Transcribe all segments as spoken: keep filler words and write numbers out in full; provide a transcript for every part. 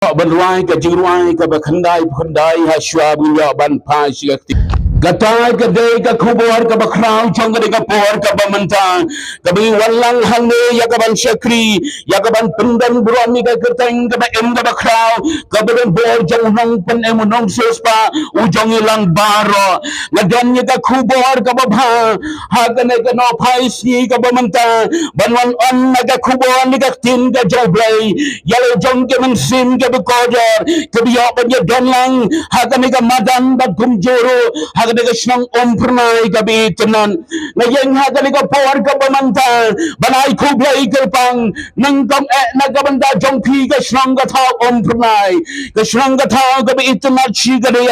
Ban rwai ka jingrwai kaba khyndai phew khyndai ha shuwa ban ïoh ban phai sha ka kti. Kata ka dei ka khubor kaba khraw jong kane ka por kaba mynta, kaba ngi wan lang hangne ïa ka ban shakri, ïa ka ban pyndon burom ïa ka kyrteng kaba im kaba khraw, kaba don bor jong u nongpynim u nongsiewspah u jong ngi lang baroh. Nga don ïa ka khubor kaba bha ha kane ka nohphai sngi kaba mynta ban wan on na ka khubor na ka ktien ka jong U Blei ïa la jong ka mynsiem kaba kordor kaba ïoh ban ïa don lang ha kane ka madan bad kumjuh ruh ha kane ka shnong Umphyrnai kaba itynnad. Nga ïeng ha kane ka por kaba mynta ban ai khublei kyrpang nyngkong eh na ka bynta jong phi ka shnong ka thaw Umphyrnai, ka shnong ka thaw kaba itynnad shikatdei,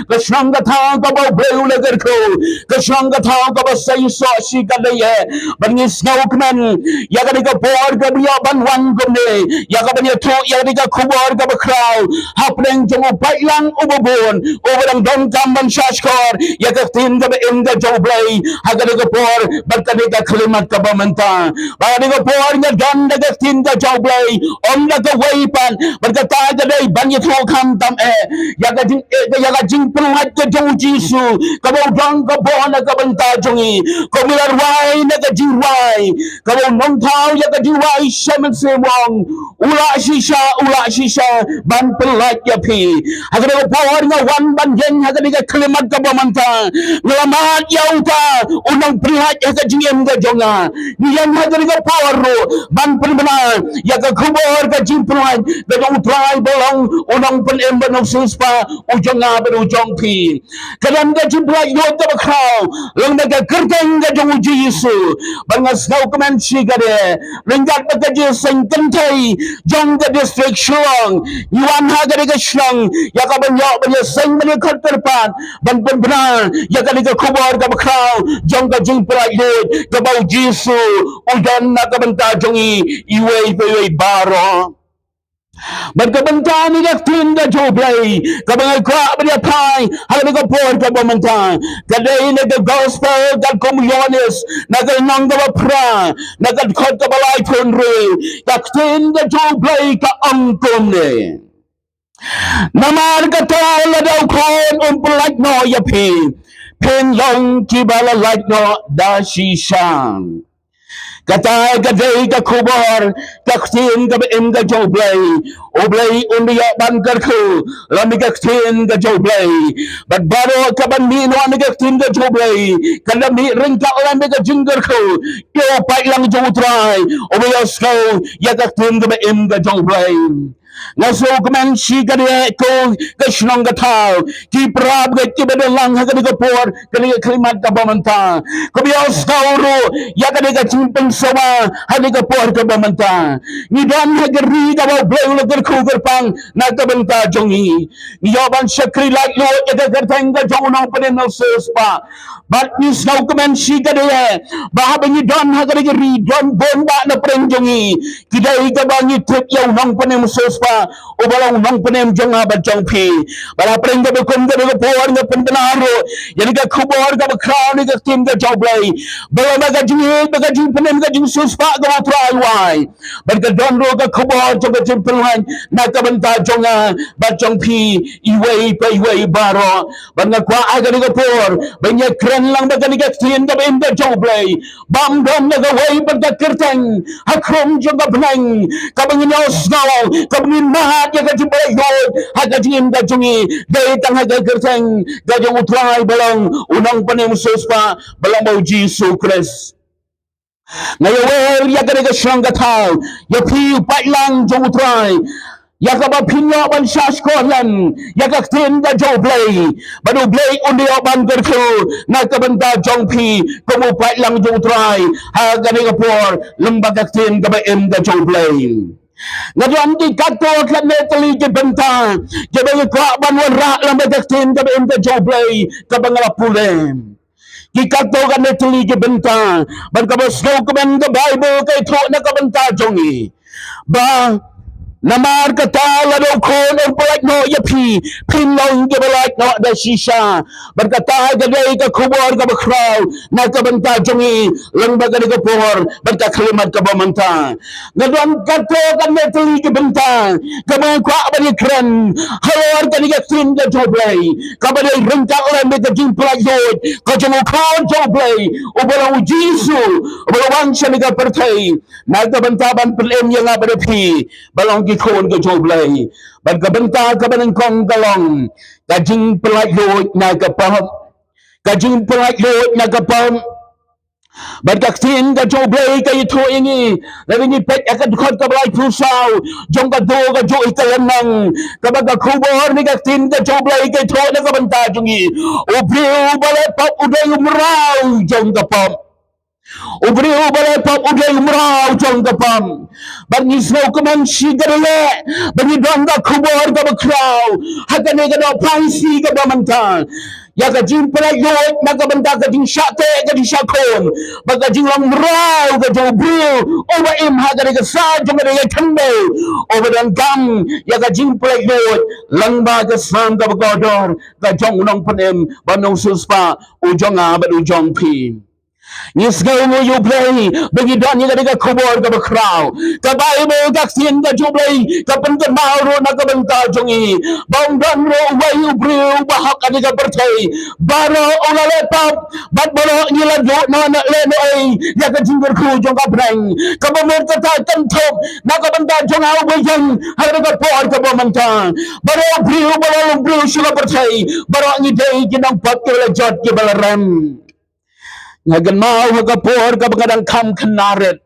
ka shnong ka thaw kaba U Blei u la kyrkhu, ka shnong ka thaw kaba seisoh shikatdei. Ban ngi sngewkmen ïa kane ka por kaba ïoh ban wan kumne ïa ka ban ïathuh ïa kane ka khubor kaba khraw hapdeng jong u paidlang uba bun uba dang donkam ban shahshkor ïa ka ktien kaba im ka jong U Blei ha kane ka por bad kane ka khyllipmat kaba mynta. Ba kane ka por nga don da ka ktien ka jong U Blei, ym da kawei pat, bad kata ka dei ban ïathuh khamtam eh ïa ka jing, eh, ïa ka jingpyllait ka jong U Jisu kaba u don ka bor na ka bynta jong ngi. Kumba la rwai na ka jingrwai kaba u nongthaw ïa ka jingrwai Shemon Symong, u lah shisha, u lah shisha ban pyllait ïa phi. Ha kane ka por nga wan ban ïeng ha kane ka khyllipmat kaba mynta, nga la mad ïa uta u nongpyllait ha ka jingim ka jong nga. Ngi ïeng ha kane ka por ruh ban pynbna ïa ka khubor ka jingpyllait ka jong U Trai ba long u nongpynim bad u nongsiewspah u jong nga bad u jong phi. Ka don ka jingpyllait lut kaba khraw lang da ka kyrteng ka jong U Jisu. Ba nga sngewkmen shikatdei ryngkat bad ka jingseng kynthei jong ka district Shillong, ngi wan ha kane ka shnong ïa ka ban ïoh ban ïaseng ban ïakhot kyrpad ban pynbna ïa kane ka khubor kaba khraw jong ka jingpyllait lut kaba U Jisu u don na ka bynta jong ngi iwei pa iwei baroh. Bad ka bynta na ka ktien ka jong U Blei kaba nga kwah ban ïa phai ha kane ka por kaba mynta ka dei na ka gospel katkum u Ïoannis na ka lynnong kaba phra na ka dkhot kaba laiphew hynriew. Ka ktien ka jong U Blei ka ong kumne: Namar kata lada u Khun um pyllait noh ïa phi, phin long kiba la lait noh da shisha. Kata ka dei ka khubor ka ktien kaba im ka jong U Blei. U Blei un da ïoh ban kyrkhu lem ïa ka ktien ka jong U Blei. Bad baroh kaban mih noh na ka ktien ka jong U Blei kan da mih ryngkat lem ïa ka jingkyrkhu ïa u paidlang jong U Trai uba ïohsngew ïa ka ktien kaba im ka jong U Blei. Nga sngewkmen shikatdei ko ka shnong ka thaw, ki para bangeit kiba don lang ha kane ka por, kane ka khyllipmat kaba mynta. Kaba ïohsngew ruh ïa kane ka jingpynsawa ha kane ka por kaba mynta. Ngi don ha ka ri kaba U Blei u la kyrkhu kyrpang na ka bynta jong ngi. Ngi ïoh ban shakri laitluid ïa ka kyrteng ka jong u nongpynim nongsiewspah. Bad ngi sngewkmen shikatdei ba haba ngi don ha kane ka ri don bun bah na pdeng jong ngi ki dei kiba ngi tip ïa u nongpynim siewspah uba long u nongpynim jong nga bad jong phi. Bad ha pdeng kaba kum kane ka por nga pynbna ruh ïa kane ka khubor kaba khraw na ka ktien ka jong U Blei ba long ba ka jingïeit ba ka jingpynim ka jingsiewspah kaba U Trai u ai. Bad ka don ruh ka khubor jong ka jingpynlait na ka bynta jong nga bad jong phi iwei pa iwei baroh. Bad nga kwah ha kane ka por ba ngin ïakren lang bad kane ka ktien kaba im ka jong U Blei. Bym don na kawei pat ka kyrteng ha khrum jong ka bneng kaba ngin ïohsngew kaba ngin mad ïa ka jingpynlait ha ka jingim ka jong ngi. Dei tang ha ka kyrteng ka jong U Trai ba long u nongpynim siewspah ba long ba U Jisu Khrist. Nga ïawer ïa kane ka shnong ka thaw ïa phi u paidlang jong U Trai ïa kaba phin ïoh ban shahshkor lem ïa ka ktien ka jong U Blei bad U Blei un da ïoh ban kyrkhu na ka bynta jong phi kum u paidlang jong U Trai ha kane ka por lem bad ka ktien kaba im ka jong U Blei. Nga don ki katto katne tylli ki bynta kiba nga kwah ban wanrah lem bad ka ktien kaba im ka jong U Blei kaba nga la pule. Ki katto katne tylli ki bynta bad kaba sngewkmen ka Baibl ka ïathuh na ka bynta jong ngi ba namar kata lada U Khun un pyllait noh ïa phi, phin long kiba lait noh da shisha. Bad kata ka dei ka khubor kaba khraw na ka bynta jong ngi lyngba kane ka por bad ka khyllipmat kaba mynta. Nga don katto katne tylli ki bynta kaba nga kwah ban ïakren halor kane ka ktien ka jong U Blei, kaba dei ryngkat lem bad ka jingpynlait luid ka jong U Khun jong U Blei, uba long U Jisu, uba la wan sha kane ka pyrthei na ka bynta ban pynim ïa nga bad ïa phi ba long ki khun ka jong U Blei. Bad ka bynta kaba nyngkong ka long ka jingpynlait luid na ka pop. Ka jingpynlait luid na ka pop. Bad ka ktien ka jong U Blei ka ïathuh ïa ngi, lada ngi peit ïa ka dkhot kaba laiphew saw jong kato ka juh ïa ka lynnong, kaba ka khubor ne ka ktien ka jong U Blei ka ïathuh na ka bynta jong ngi. U briew uba leh pop u dei u mraw jong ka pop. U briew uba leh pop u dei u mraw jong ka pop. Bad ngi sngewkmen shikatdei ba ngi don ka khubor kaba khraw ha kane ka dohphai sngi kaba mynta ïa ka jingpynlait luid na ka bynta ka jingshah teh, ka jingshah khun bad ka jinglong mraw ka jong u briew uba im ha kane ka sah jong kane ka khyndew, uba donkam ïa ka jingpynlait luid lyngba ka snam kaba kordor ka jong u Nongpynim bad Nongsiewspah u jong nga bad u jong phi. Ngi sngewnguh ïa U Blei ba ngi don ïa kane ka khubor kaba khraw. Ka Baibl, ka ktien ka jong U Blei, ka pynkynmaw ruh na ka bynta jong ngi ba ym don ruh uwei u briew uba hok ha kane ka pyrthei. Baroh u la leh pop bad baroh ngi la duh noh na lehnohei ïa ka jingkyrkhu jong ka bneng. Kaba mut kata kynthup na ka bynta jong nga uba ïeng ha kane ka por kaba mynta. Baroh u briew, baroh u briew sha ka pyrthei, baroh ngi dei ki nongpop kiba la jot kiba la rem. Nga kynmaw ha ka por kaba nga dang kham khynnah rit,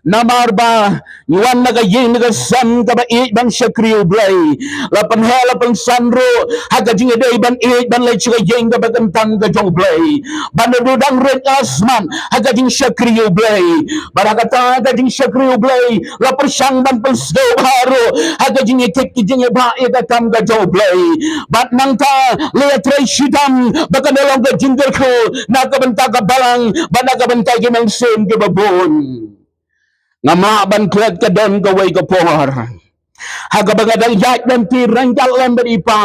namar ba ngi wan na ka ïing na ka sem kaba ïeit ban shakri U Blei. La pynheh la pynsan ruh ha ka jingïadei ban ïeit ban leit sha ka ïing kaba kyntang ka jong U Blei. Ban da dang rit nga smat ha ka jingshakri U Blei. Bad ha kata ka jingshakri U Blei la pyrshang ban pynsngewbha ruh ha ka jingïakit ki jingïabha ïa ka kam ka jong U Blei. Bad nangta la ïatrei shitom ba kan da long ka jingkyrkhu na ka bynta ka balang bad na ka bynta ki mynsiem kiba bun. Nga mut ban klet ka don kawei ka por ha kaba nga dang ïaid lynti ryngkat lem bad i pa.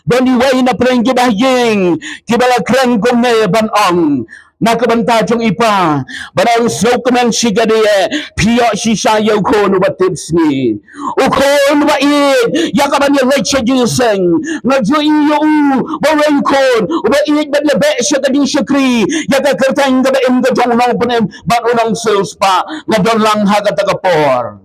Don iwei na pdeng kiba ha ïing kiba la kren kumne ban ong na ka bynta jong i pa, ban ong, sngewkmen shikatdei, phi ïoh shisha ïa u khun uba tipsngi, u khun uba ïeit ïa ka ban ïaleit sha jingïaseng. Nga ju ïohi ïa u ba u long u khun uba ïeit ban ïabeh sha ka jingshakri ïa ka kyrteng kaba im ka jong u Nongpynim bad u Nongsiewspah. Nga don lang ha kata ka por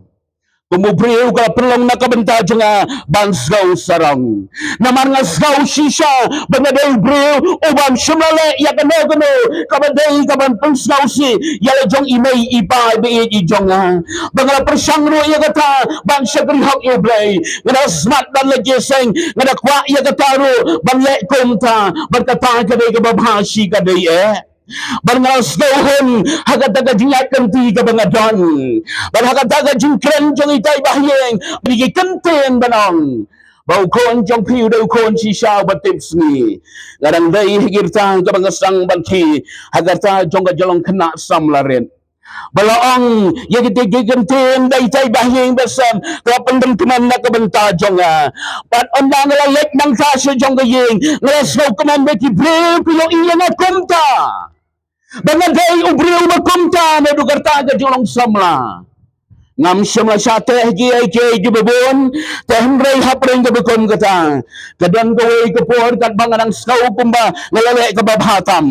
kum u briew ka la pynlong na ka bynta jong nga ban sngew sarong. Namar nga sngew shisha ba nga dei u briew u bym shym la leh ïa kano kano kaba dei ka ban pynsngewsih ïa la jong i mei i pa ba ïeit i jong nga. Ba nga la pyrshang ruh ïa kata ban shakri hok ïa U Blei. Nga da smat ban leit ïaseng, nga da kwah ïa kata ruh ban leh kumta. Bad kata ka dei kaba bha shikatdei eh. Bad nga la sngewhun ha kata ka jingïaid lynti kaba nga don, bad ha kata ka jingkren jong itai i bahaïing, bad ki kyntien ban ong ba u khun jong phi u dei u khun shisha uba tipsngi. Nga dang dei ha ki rta kaba nga sdang ban khie ha ka rta jong ka jinglong khynnah samla rit. Ba la ong ïa kita ki kyntien da itai i bahaïing basem, ka la pyndem kmen na ka bynta jong nga. Bad ynda nga la leit nangta sha jong ka ïing, nga la sngewkmen ba ki briew ki ïohi ïa nga kumta, ba nga dei u briew ba kumta naduh ka rta ka jinglong samla. Ngam shym la shah teh kiei kiei kiba bun, te hynrei hapdeng kaba kum kata, ka don kawei ka por katba nga dang sngew kumba nga la leh kaba bha tam.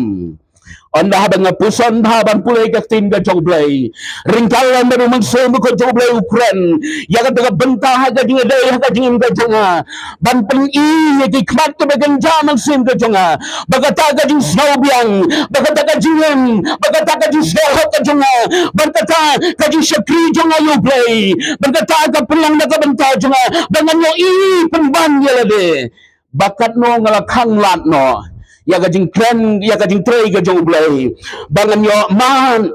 Ynda haba nga puson bha ban pule ka ktien ka jong U Blei ryngkat lem bad u Mynsiem ka jong U Blei u kren ïa kata ka bynta ha ka jingïadei ha ka jingim ka jong nga, ban pyni ïa ki khmat kiba kynja mynsiem ka jong nga ba kata ka jingsngew biang, ba kata ka jingim, ba kata ka jingsngew hok ka jong nga, ba kata ka jingshakri jong nga ïa U Blei, ba kata ka pynlong na ka bynta jong nga ba ngan ïohi pynban ïa lade. Ba katno nga la khang lad noh ïa ka jingkren, ïa ka jingtrei ka jong U Blei, ba ngan ïoh mad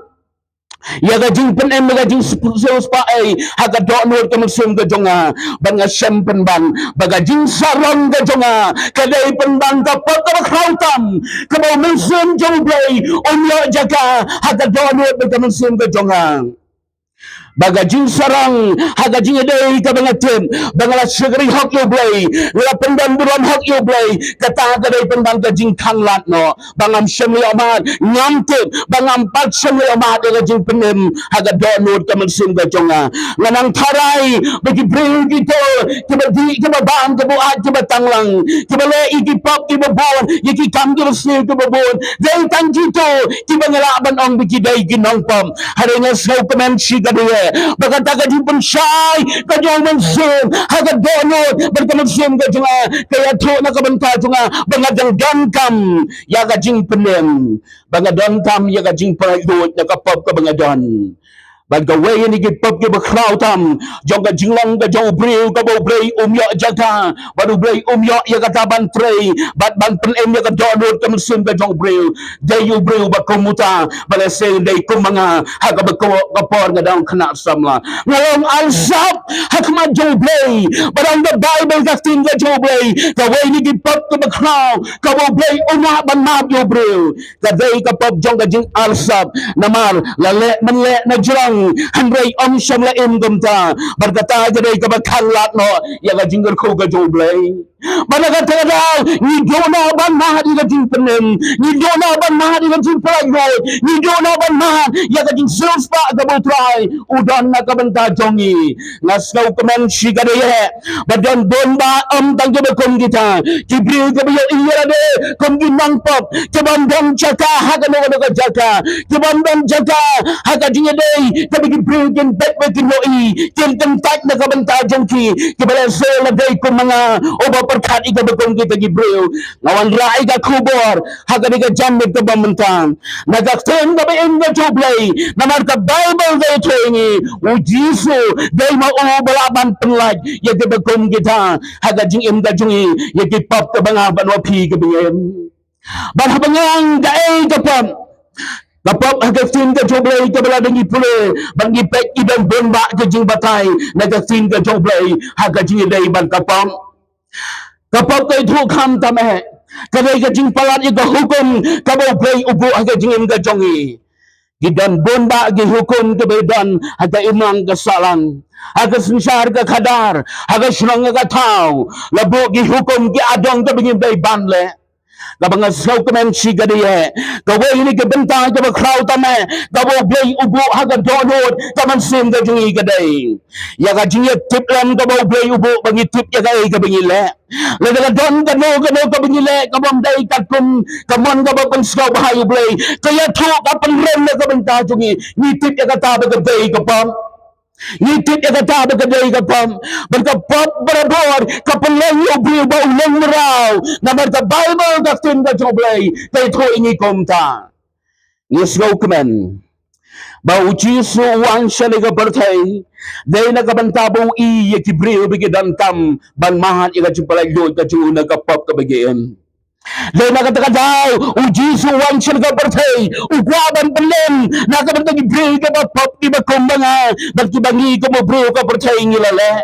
ïa ka jingpynim, ïa ka jingsiewspah ei ha ka dohnud ka mynsiem ka jong nga. Bad nga shem pynban ba ka jingsarong ka jong nga ka dei pynban ka pop kaba khraw tam kaba u Mynsiem jong U Blei un ïoh jaka ha ka dohnud ka mynsiem ka jong nga. Ba ka jingsarong ha ka jingïadei kaba nga tip ba nga la shakri hok ïa U Blei, nga la pyndon burom hok ïa U Blei, kata ka dei pynban ka jingkhanglad noh ba ngam shym la ïohmad, ngam tip ba ngam pat shym la ïohmad ïa ka jingpynim ha ka dohnud ka mynsiem ka jong nga. Nga nang tharai ba ki briew kito kiba dih kiba bam kiba ïeit kiba tanglang, kiba leh ïa ki pop kiba bun, ïa ki kam kiba sniew kiba bun, dei tang kito kiba nga lah ban ong ba ki dei ki nongpop. Hynrei nga sngewkmen shikatdei ba kata ka jingpynshai ka jong u mynsiem ha ka dohnud bad ka mynsiem ka jong nga ka ïathuh na ka bynta jong nga ba nga dang donkam ïa ka jingpynim, ba nga donkam ïa ka jingpynlait luid na ka pop kaba nga don. Bad kawei na ki pop kiba khraw tam jong ka jinglong ka jong u briew kaba U Blei um ïoh jaka bad U Blei um ïoh ïa kata ban trei bad ban pynim ïa ka dohnud ka mynsiem ka jong u briew, dei u briew ba kum uta ba lehse dei kum ma nga ha kaba ka por nga dang khynnah samla. Nga long arsap ha khmat jong U Blei, ba dang ka Baibl ka ktien ka jong U Blei, kawei na ki pop kaba khraw kaba U Blei um lah ban map ïa u briew ka dei ka pop jong ka jingarsap. Namar la leh man leh na jrong hynrei ym shym la im kumta. Bad kata ka dei kaba khanglad noh ïa ka jingkyrkhu ka jong U Blei. Bad na kata ka daw ngi duh noh ban mad ïa ka jingpynim, ngi duh noh ban mad ïa ka jingpynlait luid, ngi duh noh ban mad ïa ka jingsiewspah kaba U Trai u don na ka bynta jong ngi. Nga sngewkmen shikatdei ba don bun ba ym tang kiba kum kita, ki briew kiba ïohi ïa lade kum ki nongpop, ki bym don jaka ha kano kano ka jaka, ki bym don jaka ha ka jingïadei kaba ki briew kin peit bad kin ïohi, kin kyntait na ka bynta jong ki, kiba lehse la dei kum ma nga uba pyrkhat ïa kaba kum kita ki briew. Nga wanrah ïa ka khubor ha kane ka janmiet kaba mynta na ka ktien kaba im ka jong U Blei, namar ka Baibl ka ïathuh ïa ngi U Jisu dei ma u ba lah ban pynlait ïa kiba kum kita ha ka jingim ka jong ngi, ïa ki pop kaba nga bad ma phi kiba ngi im. Bad haba nga ong kaei ka pop, ka pop ha ka ktien ka jong U Blei kaba la dang ngi pule bad ngi peit ki don bun bah ki jingbatai na ka ktien ka jong U Blei ha ka jingïadei bad ka pop. Ka pop ka ïathuh kham tam eh, ka dei ka jingpalat ïa ka hukum kaba U Blei u buh ha ka jingim ka jong ngi. Ki don bun bah ki hukum kiba don ha ka imlang ka sahlang, ha ka synshar ka khadar, ha ka shnong ka thaw, la buh ki hukum ki adong kaba ngim dei ban leh. Kaba nga sngewkmen shikatdei kawei na ki bynta kaba khraw tam eh kaba U Blei u buh ha ka dohnud ka mynsiem ka jong ngi ka dei ïa ka jingïatiplem kaba U Blei u buh ba ngi tip ïa kaei kaba ngi leh. Lada ka don kano kano kaba ngi leh kaba ym dei katkum ka mon kaba pynsngewbha ïa U Blei, ka ïathuh ka pynrem na ka bynta jong ngi, ngi tip ïa kata ba ka dei ka pop. Ngi tip ïa kata ba ka dei ka pop. Bad ka pop barabor ka pynlong ïa u briew ba u long mraw. Namar ka Baibl ka ktien ka jong U Blei ka ïathuh ïa ngi kumta. Ngi sngewkmen ba U Jisu u wan sha kane ka pyrthei dei na ka bynta ba u ïohi ïa ki briew ba ki donkam ban mad ïa ka jingpynlait luid ka jong u na ka pop kaba ki im. Dei na kata ka daw U Jisu u wan sha kane ka pyrthei u kwah ban pynlong na ka bynta ki briew kiba pop kiba kum ma nga bad kiba ngi kum u briew ka pyrthei ngi la leh.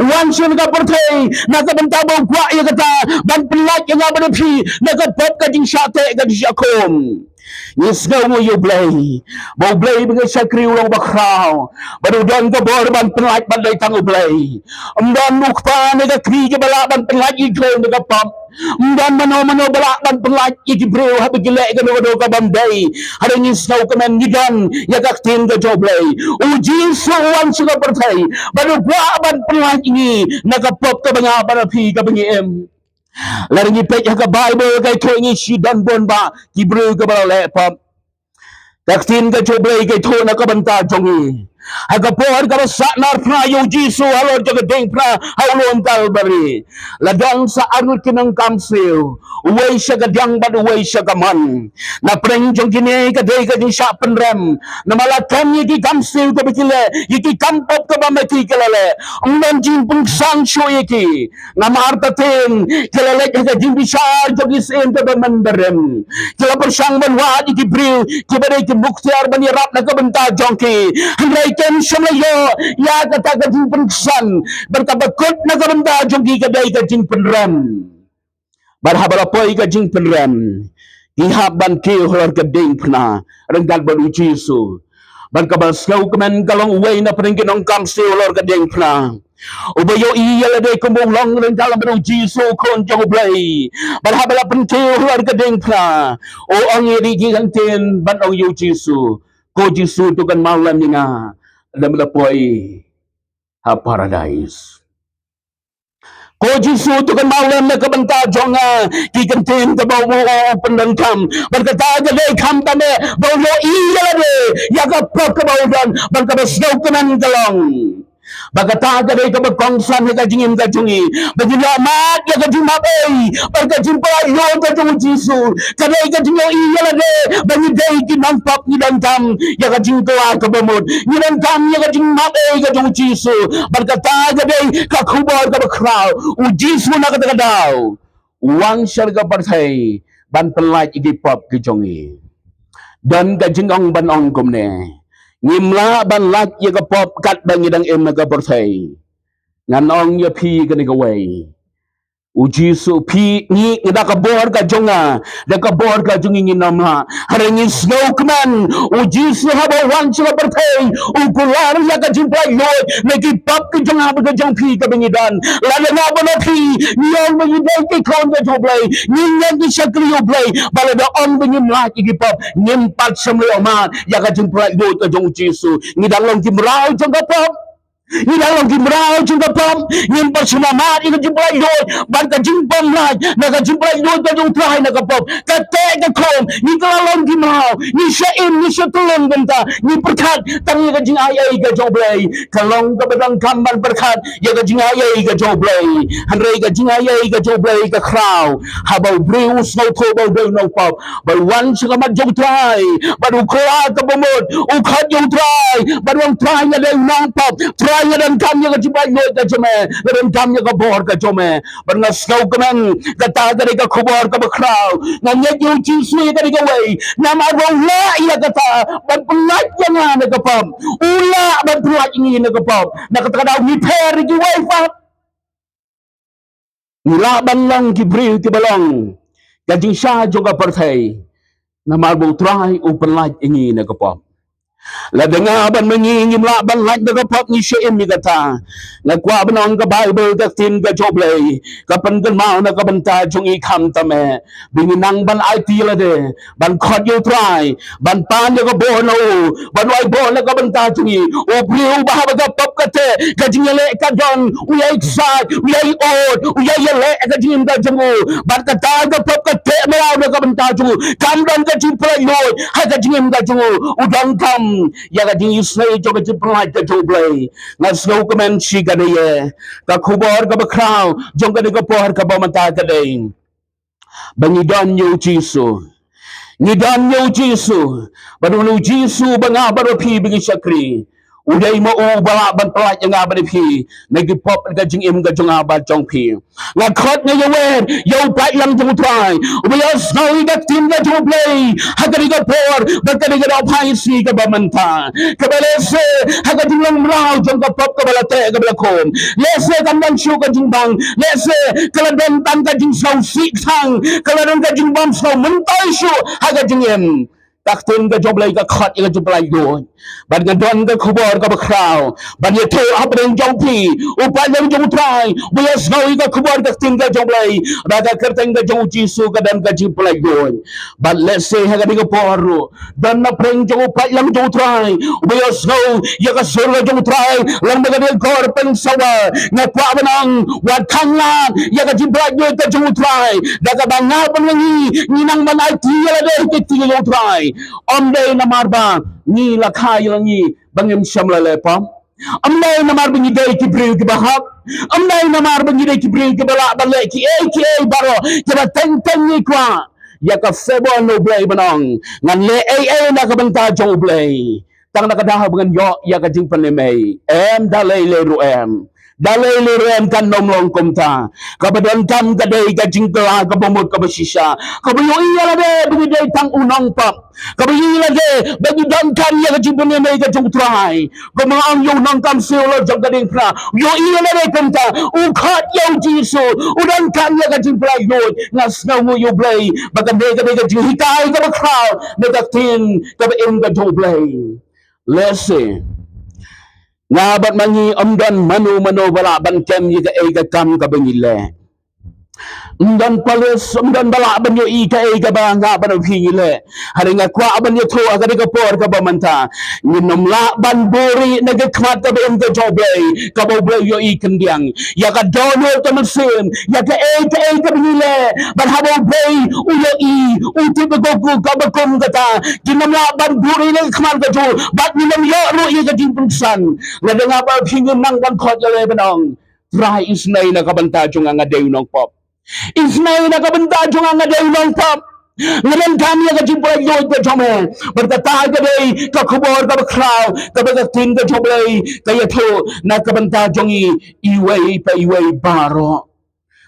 U wan sha kane ka pyrthei na ka bynta ba u kwah ïa kata ban pynlait ïa nga bad ïa phi na ka pop ka jingshah teh ka jingshah khum. Ngi sngewnguh ïa U Blei ba U Blei ba ngi shakri u long ba khraw bad u don ka bor ban pynlait bad dei tang U Blei. Ym don u kpa ne ka kmie kiba lah ban pynlait ïa ki khlem da ka pop. Ym don mano mano ba lah ban pynlait ïa ki briew haba ki leh kano kano kaba ym dei. Hynrei ngi sngewkmen ngi don ïa ka ktien ka jong U Blei. U Jisu u wan sha ka pyrthei bad u kwah ban pynlait ïa ngi na ka pop kaba nga bad phi kaba ngi im. Lada ngi peit ha ka Baibl ka ïathuh ïa ngi shi don bun bah ki briew kiba la leh pop. Ka ktien ka jong U Blei ka ïathuh na ka bynta jong ngi. Ha ka por kaba sah nar phna ïa U Jisu halor jong ka diengphna ha u lum Kalbari, la don sa arngut ki nongkam siew, uwei sha ka diang bad uwei sha ka mon. Na pdeng jong kine ka dei ka jingshah pynrem namar la kem ïa ki kam siew kaba ki leh, ïa ki kam pop kaba ma ki ki la leh. Ym don jingpynksan shuh ïa ki. Namar pateng ki la leit ha ka jingbishar jong ki syiem kaba mynbarim. Ki la pyrshang ban wad ïa ki briew kiba dei ki muktiar ban ïarap na ka bynta jong ki. Hynrei kim shym la ïoh ïa kata ka jingpynksan. Bad kaba kut na ka bynta jong ki ka dei ka jingpynrem. Bad haba la poi ka jingpynrem, ki hap ban kiew halor ka diengphna ryngkat bad U Jisu. Bad kaba sngewkmen ka long uwei na pdeng ki nongkam siew halor ka diengphna uba ïohi ïa lade kum u long ryngkat lem bad U Jisu u Khun jong U Blei. Bad haba la pyntiew halor ka diengphna, u ong ïa ki kyntien ban ong ïa U Jisu, "Ko Jisu, to kynmaw lem ïa nga lada me la poi ha Paradais." Ko Jisu, to kynmaw lem na ka bynta jong nga. Ki kyntien kaba u, u, u pyndonkam. Bad kata ka dei khamtam eh ba u ïohi ïa lade ïa ka pop kaba u don. Bad kaba sngewkmen ka long ba kata ka dei kaba kongsan ha ka jingim ka jong ngi, ba ngin ïoh mad ïa ka jingmap ei bad ka jingpynlait luid ka jong U Jisu. Ka dei ka jingïohi ïa lade ba ngi dei ki nongpop, ngi donkam ïa ka jingkylla kaba mut, ngi donkam ïa ka jingmap ei ka jong U Jisu. Bad kata ka dei ka khubor kaba khraw. U Jisu na kata ka daw u wan sha ka pyrthei ban pynlait ïa ki pop ki jong ngi. Don ka jingong ban ong kumne: Ngim lah ban lait ïa ka pop katba ngi dang im ha ka pyrthei. Ngan ong ïa phi kane kawei, U Jisu, phi, ngi, ngi da ka bor ka jong nga, da ka bor ka jong ngi ngin ym lah. Hynrei ngi sngewkmen, U Jisu haba u wan sha ka pyrthei u kular ïa ka jingpynlait luid na ki pop ki jong nga bad ka jong phi kaba ngi don. Lada nga bad phi ngi ong ba ngi dei ki khun ka jong U Blei, ngi ngeit ngi shakri U Blei, ba lada ong ba ngim lait ïa ki pop, ngim pat shym la ïoh mad ïa ka jingpynlait luid ka jong U Jisu. Ngi dang long ki mraw jong ka pop. Ngi dang long ki mraw jong ka pop, ngim pat shym la mad ïa ka jingpynlait luid bad ka jingbymlait na ka jingpynlait luid ka jong U Trai na ka pop. Ka teh ka khum, ngi kylla long ki mraw, ngi shah im, ngi shah tyllun kumta, ngi pyrkhat tang ïa ka jingai ei ka jong U Blei. Ka long kaba donkam ban pyrkhat ïa ka jingai ei ka jong U Blei. Hynrei ka jingai ei ka jong U Blei ka khraw haba u briew u sngewthuh ba u dei u nongpop, ba u wan sha ka mat jong U Trai, bad u kylla kaba mut, u khot ïa U Trai, bad u ong, Trai, nga dei u nongpop, Trai, nga donkam ïa ka jingpynlait luid ka jong me, nga donkam ïa ka bor ka jong me. Bad nga sngewkmen, kata ka dei ka khubor kaba khraw. Nga ngeit ïa U Jisu ïa ka dei kawei, namar ba u lah ïa kata ban pynlait ïa nga na ka pop. U lah ban pynlait ïa ngi na ka pop. Na kata ka daw ngi pher ïa kiwei pat. Ngi lah ban long ki briew kiba long ka jingshai jong ka pyrthei namar ba U Trai u pynlait ïa ngi na ka pop. Lada nga bad ma ngi ngim lah ban lait na ka pop, ngi shah im ïa kata. Nga kwah ban ong ka Baibl, ka ktien ka jong U Blei, ka pynkynmaw na ka bynta jong ngi khamtam eh, ba ngi nang ban aiti ïa lade ban khot ïa U Trai, ban pan ïa ka bor na u, ban wai bor na ka bynta jong ngi. U briew ba haba ka pop ka teh, ka jingïaleh ka don, u ïai ksaid, u ïai ud, u ïai ïaleh ka jingim ka jong u. Bad kata ka pop ka teh mraw na ka bynta jong u, kam don ka jingpynlait luid ha ka jingim ka jong u. U donkam ïa ka jingisynei jong ka jingpynlait ka jong U Blei. Nga sngewkmen shi kane, ka khubor kaba khraw jong kane ka por kaba mynta ka dei ba ngi don ïa U Jisu. Ngi don ïa U Jisu. Bad une U Jisu ba nga bad phi ba ngi shakri, u dei ma u ba lah ban pynlait ïa nga bad phi na ki pop ka jingim ka jong nga bad jong phi. Nga khot, nga ïawad ïa u paidlang jong U Trai uba ïohsngew ïa ka ktien ka jong U Blei ha kane ka por bad kane ka daw pynshai kaba mynta, kaba lehse ha ka jinglong mraw jong ka pop kaba la teh kaba la khum, lehse kam don shuh ka jingbang, lehse ka la don tang ka jingsngewsih tang, ka la don ka jingbymsngew myntoi shuh ha ka jingim. Ka ktien ka jong U Blei ka khot ïa ka jingpynlait luid. Bad nga don ka khubor kaba khraw ban ïathuh hapdeng jong phi, u paidlang jong U Trai, ba ïohsngew ïa ka khubor ka ktien ka jong U Blei, ba ka kyrteng ka jong U Jisu ka don ka jingpynlait luid. Bad lehse ha kane ka por ruh don na pdeng jong u paidlang jong U Trai uba ïohsngew ïa ka sur ka jong U Trai lem bad ka dei kor pynsawa. Nga kwah ban ong, wat khang lad ïa ka jingpynlait luid ka jong U Trai da kaba nga bad ngi ngi nang ban aiti ïa lade ha ka ktien ka jong U Trai. Ym dei namar ba ngi la kha ïa la ngi ba ngim shym la leh pop. Ym dei namar ba ngi dei ki briew kiba hok. Ym dei namar ba ngi dei ki briew kiba lah ban leh kiei kiei baroh kiba teng teng ngi kwah. Ïa ka favor na U Blei ban ong, ngan leh ei ei na ka bynta jong U Blei. Tang na ka daw ba ngan ïoh ïa ka jingpynim ei. Em, da lei lei ruh em. Da lei lei ruh em, kan ym long kumta. Kaba donkam ka dei ka jingkylla kaba mut kaba shisha, kaba ïohi ïa lade ba ngi dei tang u nongpop, kaba ïohi ïa lade ba ngi donkam ïa ka jingpynim ei ka jong U Trai. Kumba ong ïa u nongkam siew halor jong ka diengphna, u ïohi ïa lade kumta, u khot ïa U Jisu, u donkam ïa ka jingpynlait luid. Nga sngewnguh ïa U Blei ba kane ka dei ka jinghikai kaba khraw na ka ktien kaba im ka jong U Blei. Lehse nga bad ma ngi ym don mano mano ba lah ban kem ïa kaei ka kam kaba ngi leh. Ym don pulit, ym don ba lah ban ïohi kaei kaba nga bad phi ngi leh. Hynrei nga kwah ban ïathuh ha kane ka por kaba mynta, ngin ym lah ban buhrieh na ka khmat kaba im ka jong U Blei, kaba U Blei u ïohi khyndiat ïa ka dohnud ka mynsiem, ïa kaei kaei kaba ngi leh. Bad haba U Blei u ïohi, u tip ïa ka, kaba kum kata, ngin ym lah ban buhrieh na ka khmat ka jong u, bad ngin ym ïoh ruh ïa ka jingpynksan. Lada nga bad phi ngim nang ban khot ïaleh ban ong, Trai, isynei na ka bynta jong nga, nga dei u nongpop. Isynei na ka bynta jong nga, nga dei u nongpop. Nga donkam ïa ka jingpynlait luid ka jong me. Bad kata ka dei ka khubor kaba khraw kaba ka ktien ka jong U Blei ka ïathuh na ka bynta jong ngi iwei pa iwei baroh.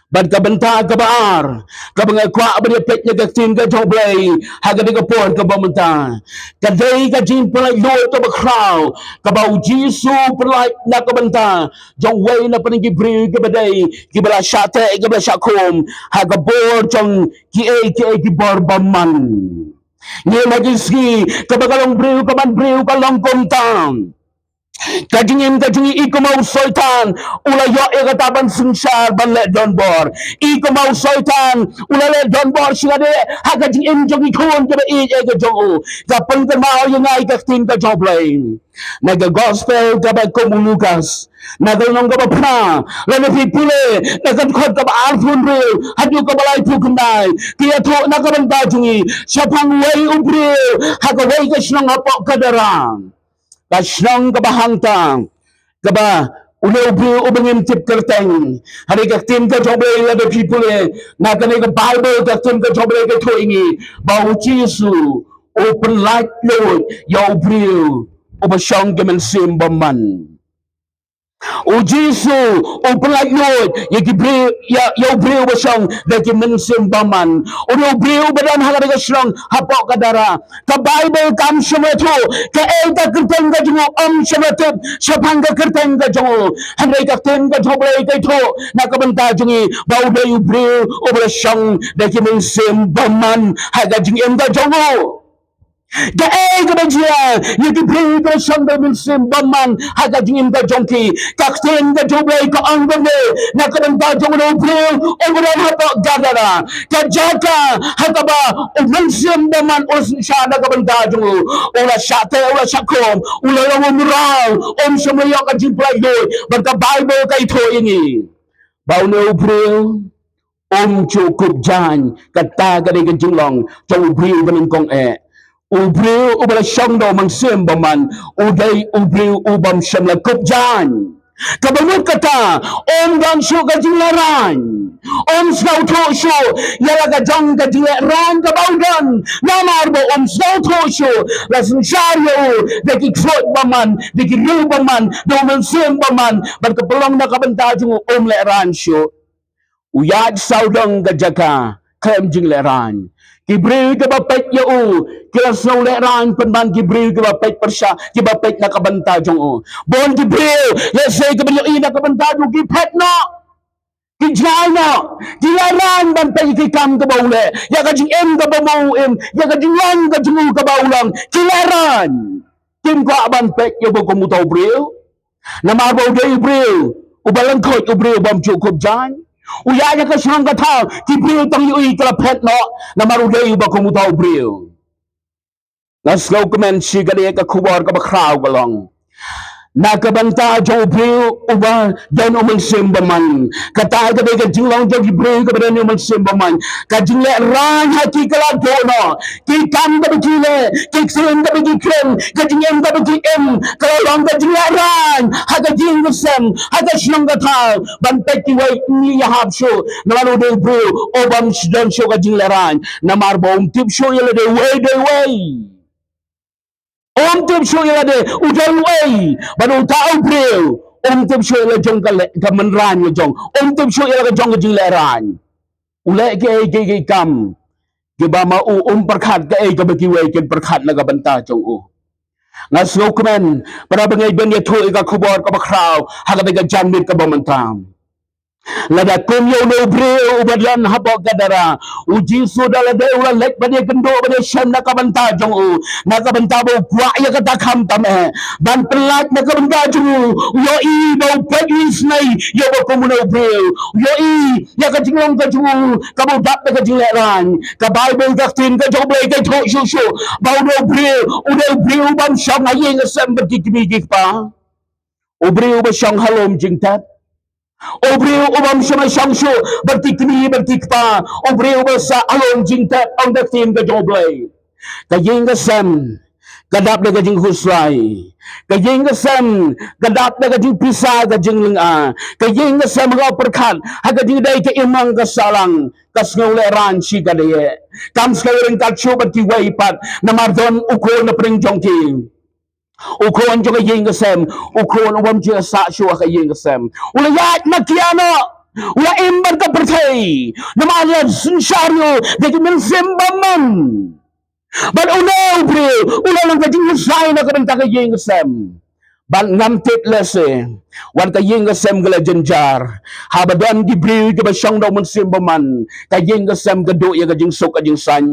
Bad ka bynta kaba ar kaba nga kwah ban ïa peit na ka ktien ka jong U Blei ha kane ka por kaba mynta, ka dei ka jingpynlait luid kaba khraw kaba U Jisu u pynlait na ka bynta jong uwei na pdeng ki briew kiba dei kiba la shah teh, kiba la shah khum ha ka bor jong kiei kiei ki bor bymman. Ngi ïohi ha ki sngi kaba ka long briew, ka man briew ka long kumta. Ka jingim ka jong ngi, i kumba u Soitan u la ïoh ïa kata ban synshar, ban leh donbor. I kumba u Soitan u la leh donbor shisha de ha ka jingim jong ki khun kiba ïeit ïa ka jong u. Ka pynkynmaw ïa nga ïa ka ktien ka jong U Blei. Na ka gospel kaba kum u Lukas, na ka lynnong kaba phra, lada phi pule na ka dkhot kaba arphew hynriew haduh kaba laiphew khyndai, ka ïathuh na ka bynta jong ngi shaphang uwei u briew ha kawei ka shnong hapoh Gadara. Ka shnong kaba hangta, kaba une u briew uba ngim tip kyrteng. Hynrei ka ktien ka jong U Blei, lada phi pule na kane ka Baibl, ka ktien ka jong U Blei ka ïathuh ïa ngi ba U Jisu u pynlait luid ïa u briew uba shong ki mynsiem bymman. U Jisu u pynlait luid ïa ki briew, ïa, ïa u briew uba shong da ki mynsiem bymman. Une u briew uba don ha kane ka shnong hapoh Gadara, ka Baibl kam shym la ïathuh kaei ka kyrteng ka jong u, ym shym la tip shaphang ka kyrteng ka jong u. Hynrei ka ktien ka jong U Blei ka ïathuh na ka bynta jong ngi ba u dei u briew uba la shong da ki mynsiem bymman ha ka jingim ka jong u. Kaei kaba jia ïa ki briew kiba shong da ki mynsiem bymman ha ka jingim ka jong ki? Ka ktien ka jong U Blei ka ong kumne na ka bynta jong une u briew uba don hapoh Gadara, ka jaka ha kaba u mynsiem bymman u la synshar na ka bynta jong u. U la shah teh, u la shah khum, u la long u mraw, um shym la ïoh ka jingpynlait luid. Bad ka Baibl ka ïathuh ïa ngi ba une u briew um ju kup jaiñ. Kata ka dei ka jinglong jong u briew uba nyngkong eh. U briew uba la shong da u mynsiem bymman u dei u briew u bym shym la kup jaiñ. Kaba mut kata, um don shuh ka jinglehraiñ. Um sngewthuh shuh ïa la ka jong ka jinglehraiñ kaba u don. Namar ba um sngewthuh shuh la synshar ïa u da ki ksuid bymman, da ki riew bymman, da u mynsiem bymman. Bad ka pynlong na ka bynta jong u um lehraiñ shuh. U ïaid sawdong ka jaka khlem jinglehraiñ. Ki briew kiba peit ïa u ki la sngew lehraiñ pynban ki briew kiba peit pyrshah, kiba peit na ka bynta jong u. Bun ki briew lehse kiba ïohi na ka bynta jong u ki phet noh, ki jngai noh, ki lehraiñ ban peit ïa ki kam kaba u leh, ïa ka jingim kaba u im, ïa ka jinglong ka jong u kaba u long, ki lehraiñ. Kim kwah ban peit ïa u ba kum uta u briew. Namar ba u dei u briew uba lyngkhuid, u briew bym ju kup jaiñ. U ïaid ha ka shnong ka thaw, ki briew tang ïohi ki la phet noh namar u dei uba kum uta u briew. Nga sngewkmen shi ka dei ka khubor kaba khraw ka long na ka bynta jong u briew uba don u mynsiem bymman. Kata ka dei ka jinglong jong ki briew kiba don u mynsiem bymman. Ka jinglehraiñ ha ki ka la duh noh. Ki kam kaba ki leh, ki ktien kaba ki kren, ka jingim kaba ki im, ka la long ka jinglehraiñ ha ka jingïaseng, ha ka shnong ka thaw. Ban peit kiwei ym ïahap shuh namar u dei u briew, u bym don shuh ka jinglehraiñ namar ba um tip shuh ïa lade uei dei uei. Um tip shuh ïa lade u dei uei. Bad uta u briew um tip shuh ïa la jong ka leh, ka mynraiñ la jong. Um tip shuh ïa la ka jong ka jinglehraiñ. U leh kiei kiei ki kam kiba ma u um pyrkhat kaei kaba kiwei kin pyrkhat na ka bynta jong u. Nga sngewkmen para bangeit ban ïathuh ïa ka khubor kaba khraw ha kata ka janmiet kaba mynta. Lada kum ïa une u briew uba don hapoh Gadara, u Jisu da lade u la leit ban ïakynduh ban ïashem na ka bynta jong u, na ka bynta ba u kwah ïa kata khamtam eh ban pyllait na ka bynta jong u. U ïohi ba u peit u isynei ïa uba kum une u briew. U ïohi ïa ka jinglong ka jong u kaba u dap da ka jinglehraiñ. Ka Baibl ka ktien ka jong U Blei ka ïathuh shuh shuh ba une u briew, une u briew u bym shong ha ïing ha sem bad ki kmie ki kpa. U briew uba shong ha lum jingtep. U briew u bym shym la shong shuh bad ki kmie bad ki kpa. U briew uba sah ha lum jingtep, ong ka ktien ka jong U Blei. Ka ïing ka sem ka dap da ka jingkhuslai. Ka ïing ka sem ka dap da ka jingpisa, ka jinglynga. Ka ïing ka sem ka pyrkhat ha ka jingdei ka imlang ka sahlang, ka sngewlehraiñ shi katdei. Kam sngewryngkat shuh bad kiwei pat namar don u khun na pdeng jong ki. U khun jong ka ïing ka sem, u khun u bym ju sah shuh ha ka ïing ka sem. U la ïaid makia noh, u la im bad ka pyrthei. Namar u la synshar ïa u da ki mynsiem bymman. Bad une u briew u la long ka jingkhuslai na ka bynta ka ïing ka sem. Bad ngam tip lehse wat ka ïing ka sem ka la jynjar. Haba don ki briew kiba shong da u mynsiem bymman, ka ïing ka sem ka duh ïa ka jingsuk ka jingsaiñ.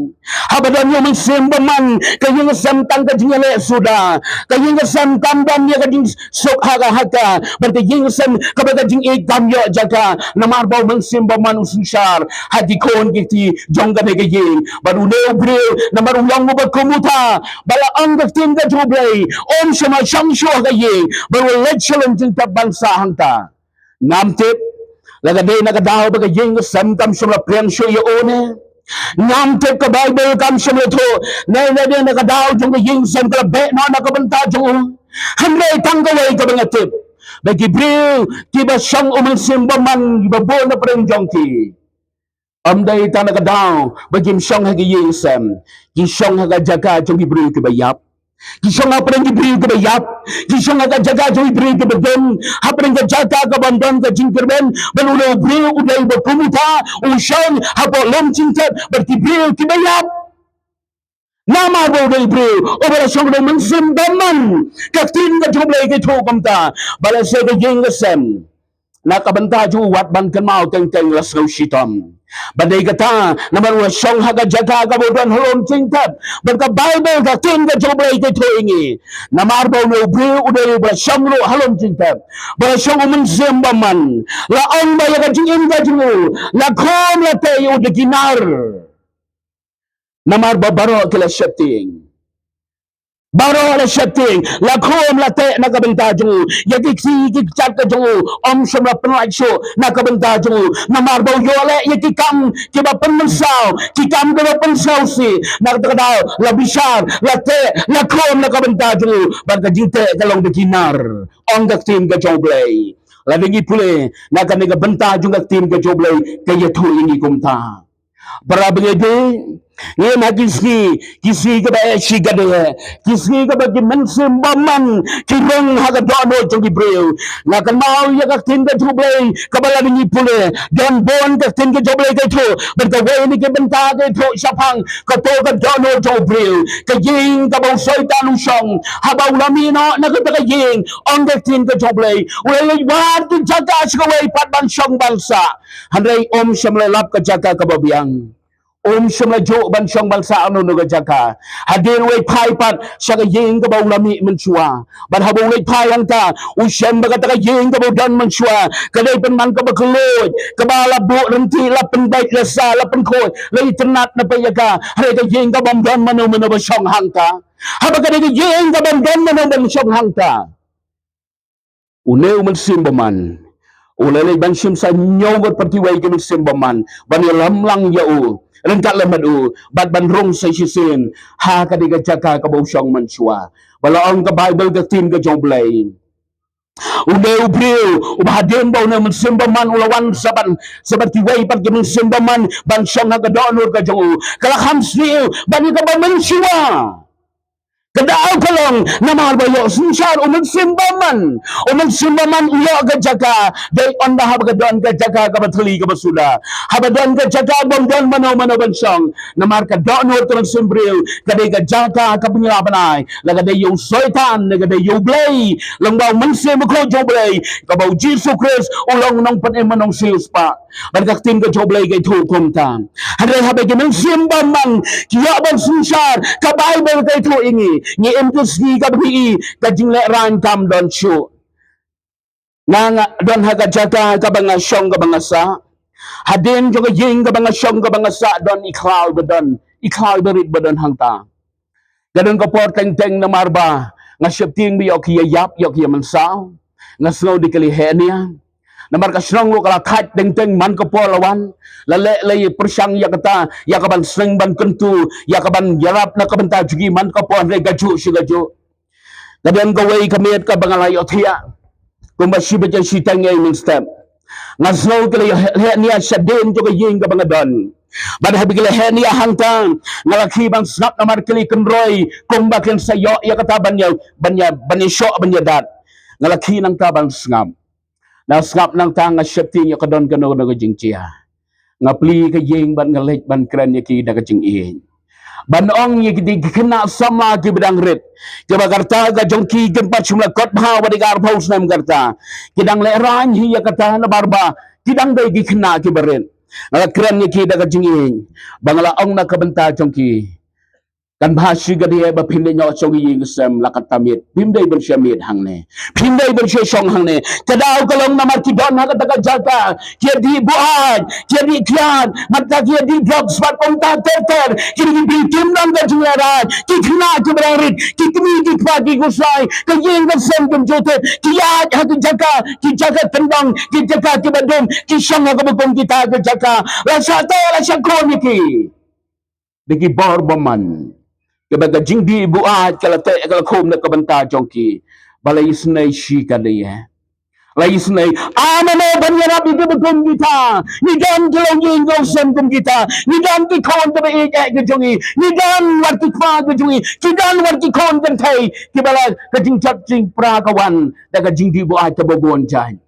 Haba don ïa u mynsiem bymman, ka ïing ka sem tang ka jingïaleh suda. Ka ïing ka sem kam don ïa ka jingsuk ha ka ha ka. Bad ka ïing ka sem kaba ka jingïeit kam ïoh jaka namar ba u mynsiem bymman u synshar ha ki khun ki kti jong kane ka ïing. Bad une u briew namar u long uba kum uta, ba la ong ka ktien ka jong U Blei, um shym la shong shuh ha ka ïing, bad u la leit sha lum jingtep ban sah hangta. Ngam tip la ka dei na ka daw ba ka ïing ka sem kam shym la pdiang shuh ïa u ne. Ngam tip ka Baibl kam shym la ïathuh ne la dei na ka daw jong ka ïing sem ka la beh noh na ka bynta jong u. Hynrei tang kawei kaba nga tip, ba ki briew kiba shong u mynsiem bymman kiba bun na pdeng jong ki, ym dei tang na ka daw ba kim shong ha ka ïing sem, ki shong ha ka jaka jong ki briew kiba ïap. Ki shong ha pdeng ki briew kiba ïap. Ki shong ha ka jaka jong ki briew kiba dum, ha pdeng ka jaka kaba ym don ka jingkyrmen. Bad une u briew u dei uba kum uta, u shong hapoh lum jingtep bad ki briew kiba ïap. Namar ba u dei u briew uba la shong da u mynsiem bymman. Ka ktien ka jong U Blei ka ïathuh kumta, ba lehse ka ïing ka sem na ka bynta jong u wat ban kynmaw teng teng la sngew shitom. Ba dei kata namar u la shong ha ka jaka kaba u don ha lum jingtep. Bad ka Baibl ka ktien ka jong U Blei ka ïathuh ïa ngi, namar ba une u briew u dei uba la shong ruh ha lum jingtep, ba la shong u mynsiem bymman. La ong ba ïa ka jingim ka jong u la khum la teh ïa u da ki nar. Namar ba baroh ki la sheptieng. Baroh la sheptieng, la khum la teh na ka bynta jong u. Ïa ki ksih ki kjat ka jong u ym shym la pynlait shuh na ka bynta jong u. Namar ba u ïoh leh ïa ki kam kiba pynmynsaw, ki kam kiba pynsngewsih. Na kata ka daw la bishar, la teh, la khum na ka bynta jong u. Bad ka jingteh ka long da ki nar, ong ka ktien ka jong U Blei. Lada ngi pule na kane ka bynta jong ka ktien ka jong U Blei, ka ïathuh ïa ngi kumta. Para bangeit, ngim ha ki sngi, ki sngi kaba eh shi katdei, ki sngi kaba ki mynsiem bymman ki rung ha ka dohnud jong ki briew. Nga kynmaw ïa ka ktien ka jong U Blei kaba lada ngi pule, don bun ka ktien ka jong U Blei ka ïathuh, bad kawei na ki bynta ka ïathuh shaphang kato ka dohnud jong u briew, ka ïing kaba u Soitan u shong. Haba u la mih noh na kata ka ïing, ong ka ktien ka jong U Blei, u la leit wad ki jaka sha kawei pat ban shong ban sah. Hynrei um shym la lap ka jaka kaba biang. Um shym la juh ban shong ban sah ha kano kano ka jaka. Hadien u leit phai pat sha ka ïing kaba u la mih mynshuwa. Bad haba u leit phai hangta, u shem ba kata ka ïing kaba u don mynshuwa ka dei pynban kaba kylluid, kaba la buh ryntih, la pynbeit, la sah, la pynkhuid, la itynnad na pyrshah ïa ka. Hynrei ka ïing kaba ym don mano mano ba shong hangta. Haba ka dei ka ïing kaba ym don mano ban shong hangta, une u mynsiem bymman u la leit ban shim sa ñiew ngut pat kiwei ki mynsiem bymman ban ïalam lang ïa u ryngkat lem bad u, bad ban rung sa shisien ha ka dei ka jaka kaba u shong mynshuwa. Ba la ong ka Baibl, ka ktien ka jong U Blei, une u briew uba hadien ba une u mynsiem bymman u la wan sa ban, sa bad kiwei pat ki mynsiem bymman ban shong ha ka dohnud ka jong u, ka la kham sniew ban ïa kaba mynshuwa. Ka daw ka long namar ba ïoh synshar u Mynsiem Bymman. U Mynsiem Bymman u ïoh ka jaka, dei ynda haba ka don ka jaka kaba thylli kaba suda. Haba don ka jaka bym don mano mano ban shong. Namar ka dohnud ka mynsiem briew ka dei ka jaka kaba ngi lah ban ai. La ka dei ïa u Soitan, la ka dei ïa u Blei. Lyngba u Mynsiem Bakhuid jong u Blei, kaba u Jisu Khrist u long u nongpynim bad u nongsiewspah. Bad ka ktien ka jong u Blei ka ïathuh kumta. Hynrei haba ki mynsiem bymman ki ïoh ban synshar, ka Baibl ka ïathuh ïa ngi, ngi im ki sngi kaba phi i, ka jinglehrain kam don shuh. Nga, nga don ha ka jaka kaba nga shong kaba nga sah. Hadien jong ka ïing kaba nga shong kaba nga sah don i khlaw ba don, i khlaw ba rit ba don hangta. Ka don ka por teng teng namar ba nga sheptieng ba ïoh ki ïa ïap, ïoh ki ïa mynsaw. Nga sngew dei ka la heh nia. Namar ka shnong ruh ka la thait teng teng man ka por la wan. La leh la ïa pyrshang ïa kata, ïa ka ban sneng ban kyntu, ïa ka ban ïarap na ka bynta jong ki man ka por, hynrei kajuh shi kajuh. Ka don kawei ka miet kaba nga la ïohthiah. Kumba shi baje shiteng ïa i mynstep. Nga sngew ka la ïoh heh nia shadien jong ka ïing kaba nga don. Bad haba ka la heh nia hangta, nga la khie ban sngap namar ka la kynroi kumba kin sa ïoh ïa kata ban ïa, ban ïa, ban ïa shoh ban ïa dat. Nga la khie nangta ban sngap. Nga sngap nangta, nga sheptieng ïa ka don kano kano ka jingjia. Nga plie ka ïing bad nga leit ban kren ïa ki da ka jingïeit. Ban ong ïa ki, ki khynnah samla kiba dang rit, kiba ka rta ka jong ki kim pat shym la kot bha wat ïa ka arphew snem ka rta. Ki dang lehrain hi ïa kata namar ba ki dang dei ki khynnah kiba rit. Nga la kren ïa ki da ka jingïeit. Ba nga la ong na ka bynta jong ki, kan bha shi kadiah ba phin dei ñiah shong ïing sem la katta miet. Phim dei ban shu miet hangne. Phim dei ban shu shong hangne. Ka daw ka long namar ki don ha kata ka jaka, ki ïa dih buaid, ki ïa dih kyiad, mynta ki ïa dih drugs bad kumta ter ter. Ki dei ki briew kim don ka jinglehrain. Ki khynnah kiba dang rit, ki kmie ki kpa ki kusai, ka ïing ka sem kim ju tip. Ki ïaid ha ki jaka, ki jaka kyndong, ki jaka kiba dum, ki shong ha kaba kum kita ki jaka. La shah teh la shah khum ïa ki da ki bor bymman. Kaba ka jingdih buaid ka la teh ka la khum na ka bynta jong ki. Ba la isynei shi kadiah. La isynei, a mano ban ïarap ïa kiba kum kita? Ngi don ki longïing longsem kum kita. Ngi don ki khun kiba ïeit eh ki jong ngi. Ngi don wat ki kpa ki jong ngi. Ki don wat ki khun kynthei kiba la ka jingjot jingpra ka wan da ka jingdih buaid kaba bun jait.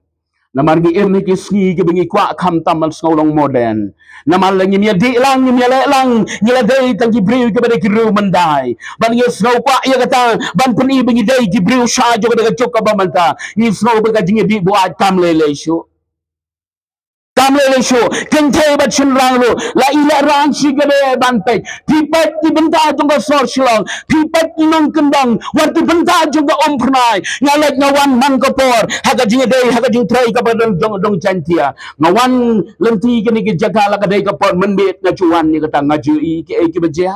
Namar ngi im ha ki sngi kiba ngi kwah khamtam ban sngew long modern. Namar la ngim ïa dih lang, ngim ïa leh lang, ngi la dei tang ki briew kiba dei ki riew myndai. Ban ngi sngew kwah ïa kata, ban pyni ba ngi dei ki briew sha jong ka juk kaba mynta. Ngi sngew ba ka jingïadih buaid kam lei lei shuh. Kam lei lei shuh, kynthei bad shynrang ruh, la i lehrain shi kadiah ban peit. Phi peit ki bynta jong ka sor Shillong, phi peit ki nongkyndong, wat ki bynta jong ka umphyrnai. Nga leit nga wan man ka por ha ka jingïadei, ha ka jingtrei kaba don jong, jong Jaintia. Nga wan lynti kine ki jaka la ka dei ka por mynmiet, nga ju wan ïa kata, nga ju i kiei kiba jia.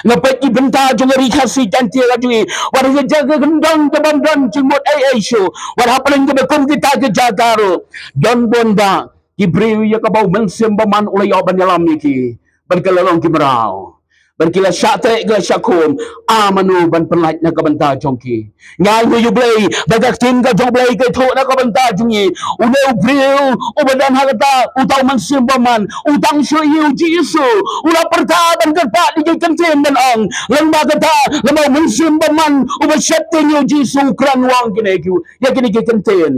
Nga peit ki bynta jong ka Ri Khasi Jaintia ka jong i, wat ha ka jaka kyndong kaba ym don jingmut ei ei shuh, wat hapdeng kaba kum kita ki jaka ruh don bun ba ki briew ïa kaba u mynsiem bymman u la ïoh ban ïalam ïa ki. Bad ki la long ki mraw. Bad ki la shah teh, ki la shah khum. A mano ban pynlait na ka bynta jong ki? Ngi ai nguh ïa u Blei ba ka ktien ka jong u Blei ka ïathuh na ka bynta jong ngi. Une u briew uba don ha kata, uta u mynsiem bymman, u tang shu ïohi ïa u Jisu. U la pyrta ban kyrpad ïa ki kyntien ban ong, lyngba kata, lyngba u mynsiem bymman uba sheptieng ïa u Jisu u kren u ong kine ki, ïa kine ki kyntien.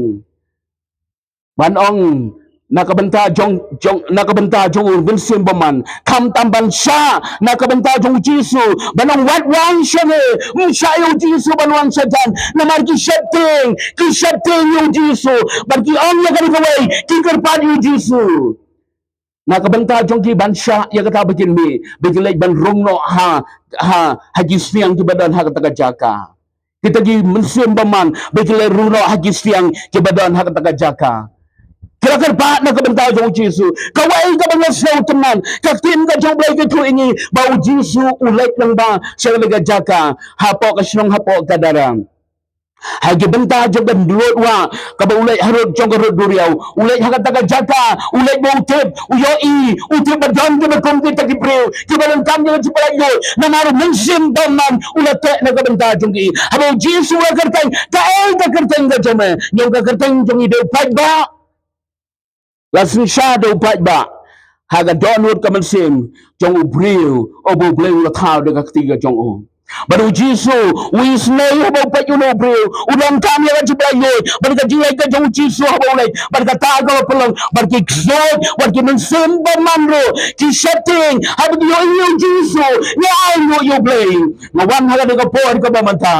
Ban ong na ka bynta jong, jong, na ka bynta jong u mynsiem bymman, khamtam ban shah na ka bynta jong u Jisu, ban ong wat wan shane, ym shah ïa u Jisu ban wan shajan, namar ki sheptieng, ki sheptieng ïa u Jisu, bad ki ong ïa kane kawei, ki kyrpad ïa u Jisu. Na ka bynta jong ki ban shah ïa kata ba kin mih, ba kin leit ban rung noh ha, ha, ha ki sniang kiba don ha kata ka jaka. Kita ki mynsiem bymman, ba ki leit rung noh ha ki sniang kiba don ha kata ka jaka. Ki la kyrpad na ka bynta jong u Jisu. Kawei kaba nga sngew tymmen, ka ktien ka jong u Blei ka ïathuh ïa ngi ba u Jisu u leit lyngba sha kata ka jaka, hapoh ka shnong, hapoh Gadara. Ha ki bynta jong ka lut wah kaba u leit harud jong ka rud duriaw, u leit ha kata ka jaka, u leit ba u tip, u ïohi, u tip ba don kiba kum kita ki briew kiba donkam ïa ka jingpynlait lut. Namar u mynsiem bymman u la teh na ka bynta jong ki. Haba u Jisu u la kyrteng, kaei ka kyrteng ka jong me? Ngi ong ka kyrteng jong ngi dei u paidbah. La synshar da u paidbah ha ka dohnud ka mynsiem jong u briew uba u Blei u la thaw da ka kti ka jong u. Bad u Jisu u isynei haba u peit ïa une u briew, u donkam ïa ka jingpynlait luid, bad ka jingleit ka jong u Jisu haba u leit, bad kata kaba pynlong, bad ki ksuid, bad ki mynsiem bymman ruh ki sheptieng, haba ki ïohi ïa u Jisu, ngi ainguh ïa u Blei. Nga wan ha kane ka por kaba mynta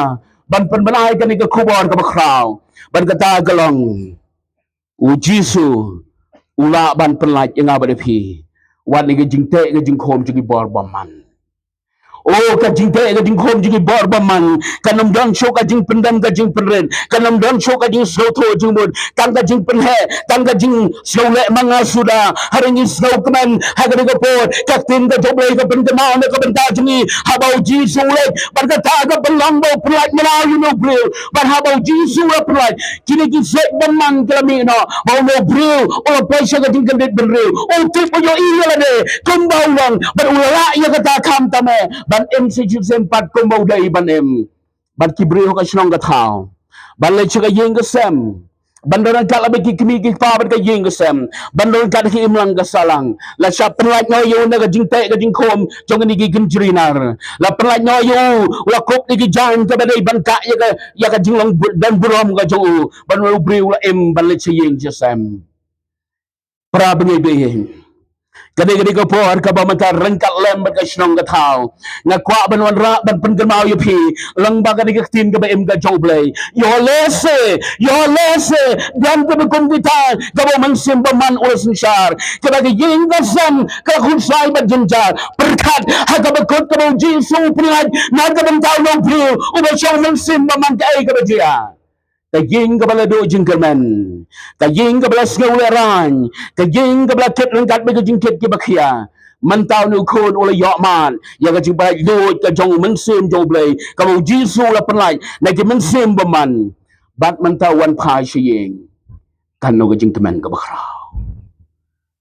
ban pynbna ïa kane ka khubor kaba khraw. Bad kata ka long, u Jisu u lah ban pynlait ïa nga bad ïa phi. Wat ïa ka jingteh ka jingkhum jong ki bor bymman. O, ka jingteh ka jingkhum jong ki bor bymman kan ym don shuh ka jingpyndem ka jingpynrit, kan ym don shuh ka jingsngewthuh jingmut, tang ka jingpynheh, tang ka jingsngewleh manga suda. Hynrei ngi sngewkmen ha kane ka por ka ktien ka jong u Blei ka pynkynmaw na ka bynta jong ngi, haba u Jisu u leit, bad kata ka pynlong ba u pynlait mynno ïa une u briew. Bad haba u Jisu u la pynlait, kine ki ksuid bymman ki la mih noh, ba une u briew u la poi sha ka jingkyndit bynriew, u tip, u ïohi ïa lade kumba u long, bad u la lah ïa kata, khamtam eh ban im shisien pat kumba u dei ban im. Bad ki briew ha ka shnong ka thaw, ban leit sha ka ïing ka sem, ban don ryngkat lem bad ki kmie ki kpa bad ka ïing ka sem, ban don ryngkat ha ka imlang ka sahlang. La shah pynlait noh ïa u na ka jingteh ka jingkhum jong kine ki kynjri nar. La pynlait noh ïa u, u la kup da ki jaiñ kaba dei ban kah ïa ka, ïa ka jinglong bu-, don burom ka jong u. Bad une u briew u la im ban leit sha ïing sha sem. Para bangeit, bangeit, ka dei, ka dei ka por kaba mynta ryngkat lem bad ka shnong ka thaw, nga kwah ban wanrah ban pynkynmaw ïa phi lyngba kane ka ktien kaba im ka jong u Blei. Ïoh lehse, ïoh lehse don kaba kum kita kaba u mynsiem bymman u la synshar, kaba ka ïing ka sem ka la khuslai bad jynjar. Pyrkhat ha kaba kut kaba u Jisu u pynlait na ka bynta une u briew uba shong mynsiem bymman, kaei kaba jia? Ka ïing kaba la duh jingkyrmen, ka ïing kaba la sngewlehraiñ, ka ïing kaba la kit ryngkat bad ka jingkit kiba khia. Mynta une u khun u la ïoh mad ïa ka jingpynlait luid ka jong u mynsiem jong u Blei, kaba u Jisu u la pynlait na ki mynsiem bymman. Bad mynta u wan phai sha ïing. Kano ka jingkmen kaba khraw,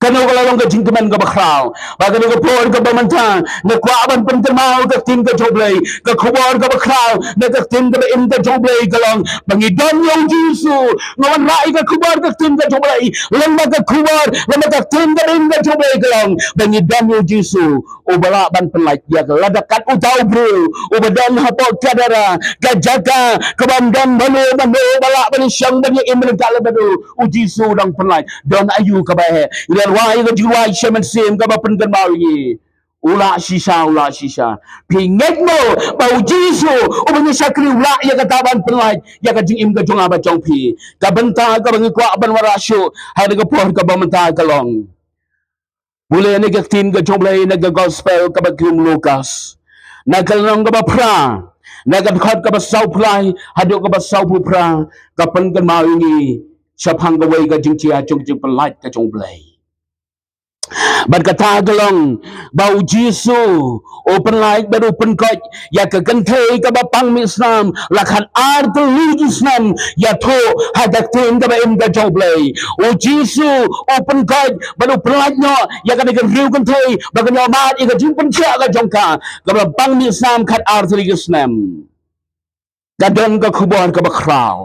kano ka la long ka jingkmen kaba khraw. Ba kane ka por kaba mynta nga kwah ban pynkynmaw ka ktien ka jong u Blei, ka khubor kaba khraw na ka ktien kaba im ka jong u Blei ka long ba ngi don ïa u Jisu. Nga wanrah ïa ka khubor ka ktien ka jong u Blei, lyngba ka khubor, lyngba ka ktien kaba im ka jong u Blei ka long ba ngi don ïa u Jisu uba lah ban pynlait ïa ka, lada kat uta u briew uba don hapoh ka dara ka jaka kaba ym don mano mano ba lah ban ïashong ban ïa im ryngkat lem bad u, u Jisu u dang pynlait. Don aïu kaba heh? Ngi la rwai ka jingrwai sha mynsiem kaba pynkynmaw ïa ngi, u lah shisha, u lah shisha. Phi ngeit mo ba u Jisu uba ngi shakri u lah ïa kata ban pynlait ïa ka jingim ka jong nga bad jong phi? Ka bynta kaba ngi kwah ban wanrah shuh ha kane ka por kaba mynta ka long, pule na ka ktien ka jong u Blei na ka gospel kaba kum u Lukas, na ka lynnong kaba phra, na ka dkhot kaba sawphew lai haduh kaba sawphew phra, ka pynkynmaw ïa ngi shaphang kawei ka jingjia jong ka jingpynlait ka jong u Blei. Bad kata ka long ba u Jisu u pynlait bad u pynkoit ïa ka kynthei kaba pang mih snam la khatar tylli ki snem ïathuh ha ka ktien kaba im ka jong u Blei. U Jisu u pynkoit bad u pynlait noh ïa kane ka riew kynthei ba kan ïoh mad ïa ka jingpynkhiah ka jong ka kaba pang mih snam khatar tylli ki snem. Ka don ka khubor kaba khraw.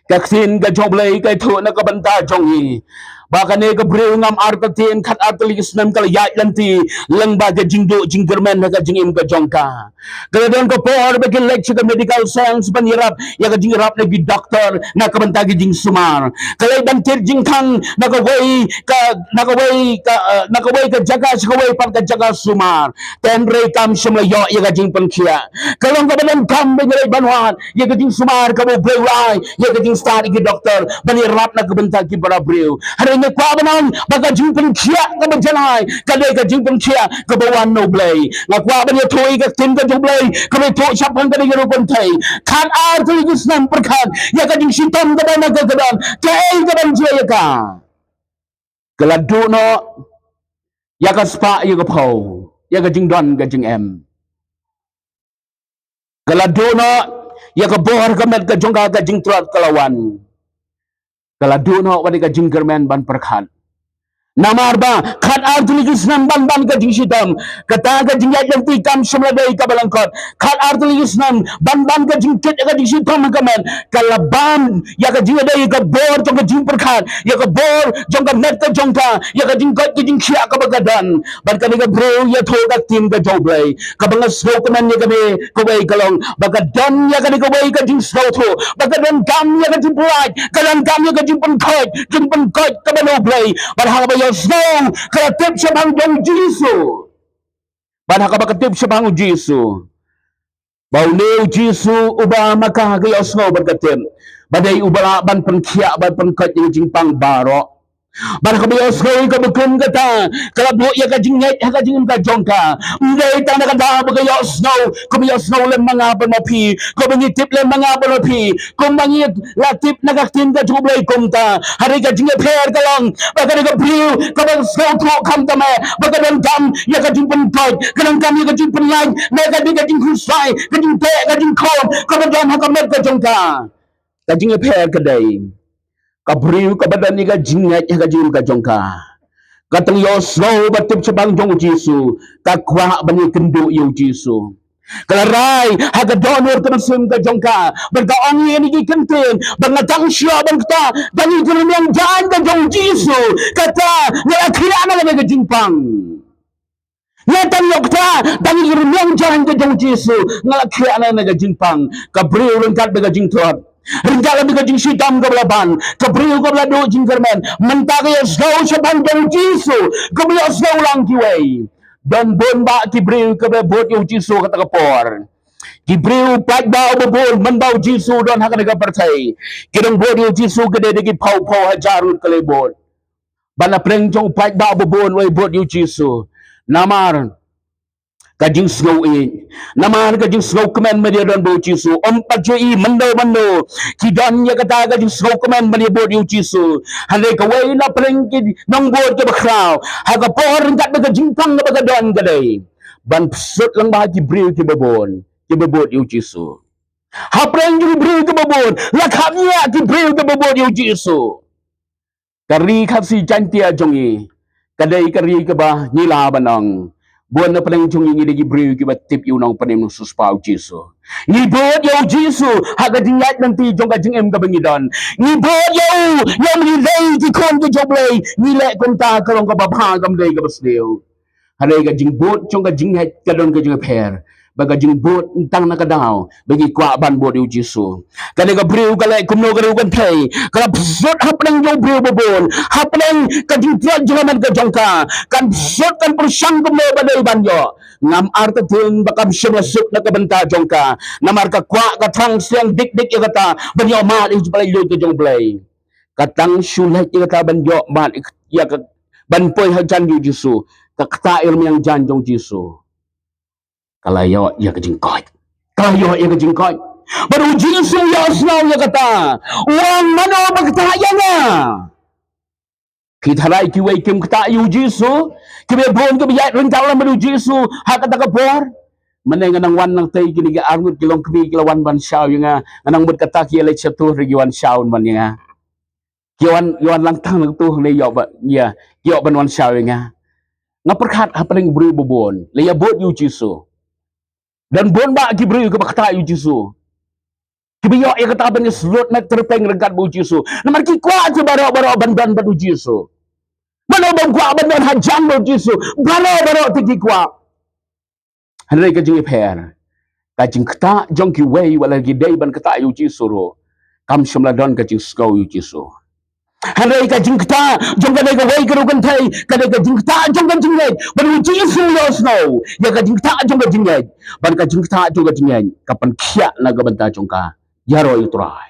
Ka ktien ka jong u Blei ka ïathuh na ka bynta jong ngi ba kane ka briew ngam artatien khatar tylli ki snem ka la ïaid lynti lyngba ka jingduh jingkyrmen ha ka jingim ka jong ka. Ka la don ka por ba ki leit sha ka medical science ban ïarap ïa ka jingïarap na ki doktor na ka bynta ka jingsumar. Ka leit ban tied jingkhang na kawei ka, na kawei ka, eh, na kawei ka jaka sha kawei pat ka jaka sumar. Hynrei kam shym la ïoh ïa ka jingpynkhiah. Ka long kaba donkam ba ngi leit ban wad ïa ka jingsumar kaba u Blei u ai ïa ka jingstad ïa ki doktor ban ïarap na ka bynta ki para briew. Hynrei nga kwah ban ong ba ka jingpynkhiah kaba jan ai ka dei ka jingpynkhiah kaba wan na u Blei. Nga kwah ban ïathuh ïa ka ktien ka jong u Blei kaba ïathuh shaphang kane ka riew kynthei. Khatar tylli ki snem pyrkhat ïa ka jingshitom kaba na ka, ka don kaei kaban jia ïa ka. Ka la duh noh ïa ka spah ïa ka phew, ïa ka jingdon ka jingem. Ka la duh noh ïa ka bor ka met ka jong ka, ka jingtlot ka la wan. Ka la duh noh wat ïa ka jingkyrmen ban pyrkhat. Namar ba khat ar tylli ki snem ban ban ka jingshitom, kata ka jingïaid lynti kam shym la dei kaba lyngkot. Khat ar tylli ki snem ban ban ka jingkit ka jingshitom ha ka met, ka la ban ïa ka jingïadei, ïa ka bor jong ka jingpyrkhat, ïa ka bor jong ka met ka jong ka, ïa ka jingkoit ka jingkhiah kaba ka don. Bad kane ka briew ïathuh ka ktien ka jong U Blei, kaba nga sngewkmen ïa kane kawei ka long ba ka don ïa kane kawei ka jingsngewthuh ba ka donkam ïa ka jingpyllait, ka donkam ïa ka jingpynkhuid, jingpynkhuid kaba na U Blei. Bad ha kaba ïohsngew ka la tip shaphang jong U Jisu. Bad ha kaba ka tip shaphang U Jisu, ba une U Jisu uba ma ka ka ïohsngew bad ka tip ba dei uba lah ban pynkhiah bad pynkhuid ïa ka jingpang baroh. Bad ha kaba ïohsngew ïa kaba kum kata, ka la buh ïa ka jingngeit ha ka jingim ka jong ka. Ym dei tang na ka daw ba ka ïohsngew, kumba ïohsngew lem ma nga bad ma phi, kumba ngi tip lem ma nga bad ma phi, kumba ngi la tip na ka ktien ka jong U Blei kumta. Hynrei ka jingïapher ka long ba kane ka briew kaba sngewthuh khamtam eh ba ka donkam ïa ka jingpynkhuid, ka donkam ïa ka jingpynlait na kane ka jingkhuslai, ka jingteh, ka jingkhum kaba don ha ka met ka jong ka. Ka jingïapher ka dei, ka briew kaba don ïa ka jingngeit ha ka jingim ka jong ka, ka tang ïohsngew bad tip shaphang jong U Jisu, ka kwah ban ïakynduh ïa U Jisu. Ka la rai ha ka dohnud ka mynsiem ka jong ka bad ka ong ïa kine ki kyntien ba nga tang shu ïoh ban ktah tang ïa ki rmiang jaiñ ka jong U Jisu, kata nga la khiah na kane ka jingpang. Nga tang ïoh ktah tang ïa ki rmiang jaiñ ka jong U Jisu, nga la khiah na kane ka jingpang. Ka briew ryngkat bad ka jingtlot, ryngkat bad ka jingshitom kaba la ban, ka briew kaba la duh jingkyrmen, mynta ka ïohsngew shaphang jong U Jisu kaba ïohsngew lang kiwei. Don bun bah ki briew kiba bud ïa U Jisu ha kata ka por. Ki briew paidbah uba bun mynba U Jisu u don ha kane ka pyrthei, ki nongbud ïa U Jisu ki dei da ki phew phew hajar ngut ki la bud. Bad na pdeng jong u paidbah uba bun uba bud ïa U Jisu, namar ka jingsngew ïeit, namar ka jingsngew kmen ba ïadon bad U Jisu, ym pat ju i mynno mynno. Ki don ïa kata ka jingsngew kmen ba ïabud ïa U Jisu. Hynrei kawei na pdeng ki nongbud kiba khraw ha ka por ryngkat bad ka jingpang kaba ka don ka dei ban pynshut lang bha ki briew kiba bun kiba bud ïa U Jisu. Hapdeng jong ki briew kiba bun la kham ïa ki briew kiba bud ïa U Jisu. Ka Ri Khasi Jaiñtia jong ngi ka dei ka ri kaba ngi lah ban ong, bun na pdeng jong ngi ngi dei ki briew kiba tip ïa u Nongpynim Nongsiewspah U Jisu. Ngi bud ïa U Jisu ha ka jingïaid lynti jong ka jingim kaba ngi don. Ngi bud ïa u, ïa u, ngi dei ki khun ki jong U Blei, ngi leh kumta ka long kaba bha, kam dei kaba sniew. Hynrei ka jingbud jong ka jingngeit ka don ka jingpher bad ka jingbud tang na ka daw ba ngi kwah ban bud ïa U Jisu. Kane ka briew ka leh kumno, ka riew kynthei ka la pynshut hapdeng jong u briew uba bun, hapdeng ka jingtlot jong ka met ka jong ka, kan pynshut kan pyrshang kumno ba dei ban ïoh. Ngam artatien ba kam shym la suk na ka bynta jong ka, namar ka kwah ka thrang sliang dik dik ïa kata ban ïoh mad ïa ka jingpynlait luid ka jong U Blei. Ka tang shu leit ïa kata ban ïoh mad ïa ka, ban poi hajan U Jisu, ka ktah ïa ka rmiang jaiñ jong U Jisu. Ka la ïoh ïa ka jingkoit. Ka la ïoh ïa ka jingkoit. Bad U Jisu u ïohsngew ïa kata, u ong, mano ba ktah ïa nga? Phi tharai kiwei kim ktah ïa U Jisu, kiba bun kiba ïaid ryngkat lem bad U Jisu ha kata ka por? Mynne nga nang wan nangtei, kine ki arngut ki longkmie ki la wan ban shaw ïa nga, nga nang mut kata ki ïaleit shatu ruh ki wan shaw ban ïa nga. Ki wan, ki wan lang tang nangtu hangne ïoh ba, ïa, ïoh ban wan shaw ïa nga. Nga pyrkhat hapdeng briew ba bun la ïabud ïa U Jisu. Don bun bah ki briew kiba ktah ïa U Jisu, kiba ïoh ïa kata ban ïashlur met tyrpeng ryngkat bad U Jisu, namar ki kwah ki baroh baroh ban don bad U Jisu. Mano bym kwah ban don hajan bad U Jisu? Baroh baroh te ki kwah. Hynrei ka jingïapher, ka jingktah jong kiwei wat la ki dei ban ktah ïa U Jisu ruh, kam shym la don ka jingsngew ïa U Jisu. Hynrei ka jingktah jong kane kawei ka riew kynthei ka dei ka jingktah jong ka jingngeit, bad U Jisu u ïohsngew ïa ka jingktah jong ka jingngeit, bad ka jingktah jong ka jingngeit ka pynkhiah na ka bynta jong ka ïaroh ïa U Trai.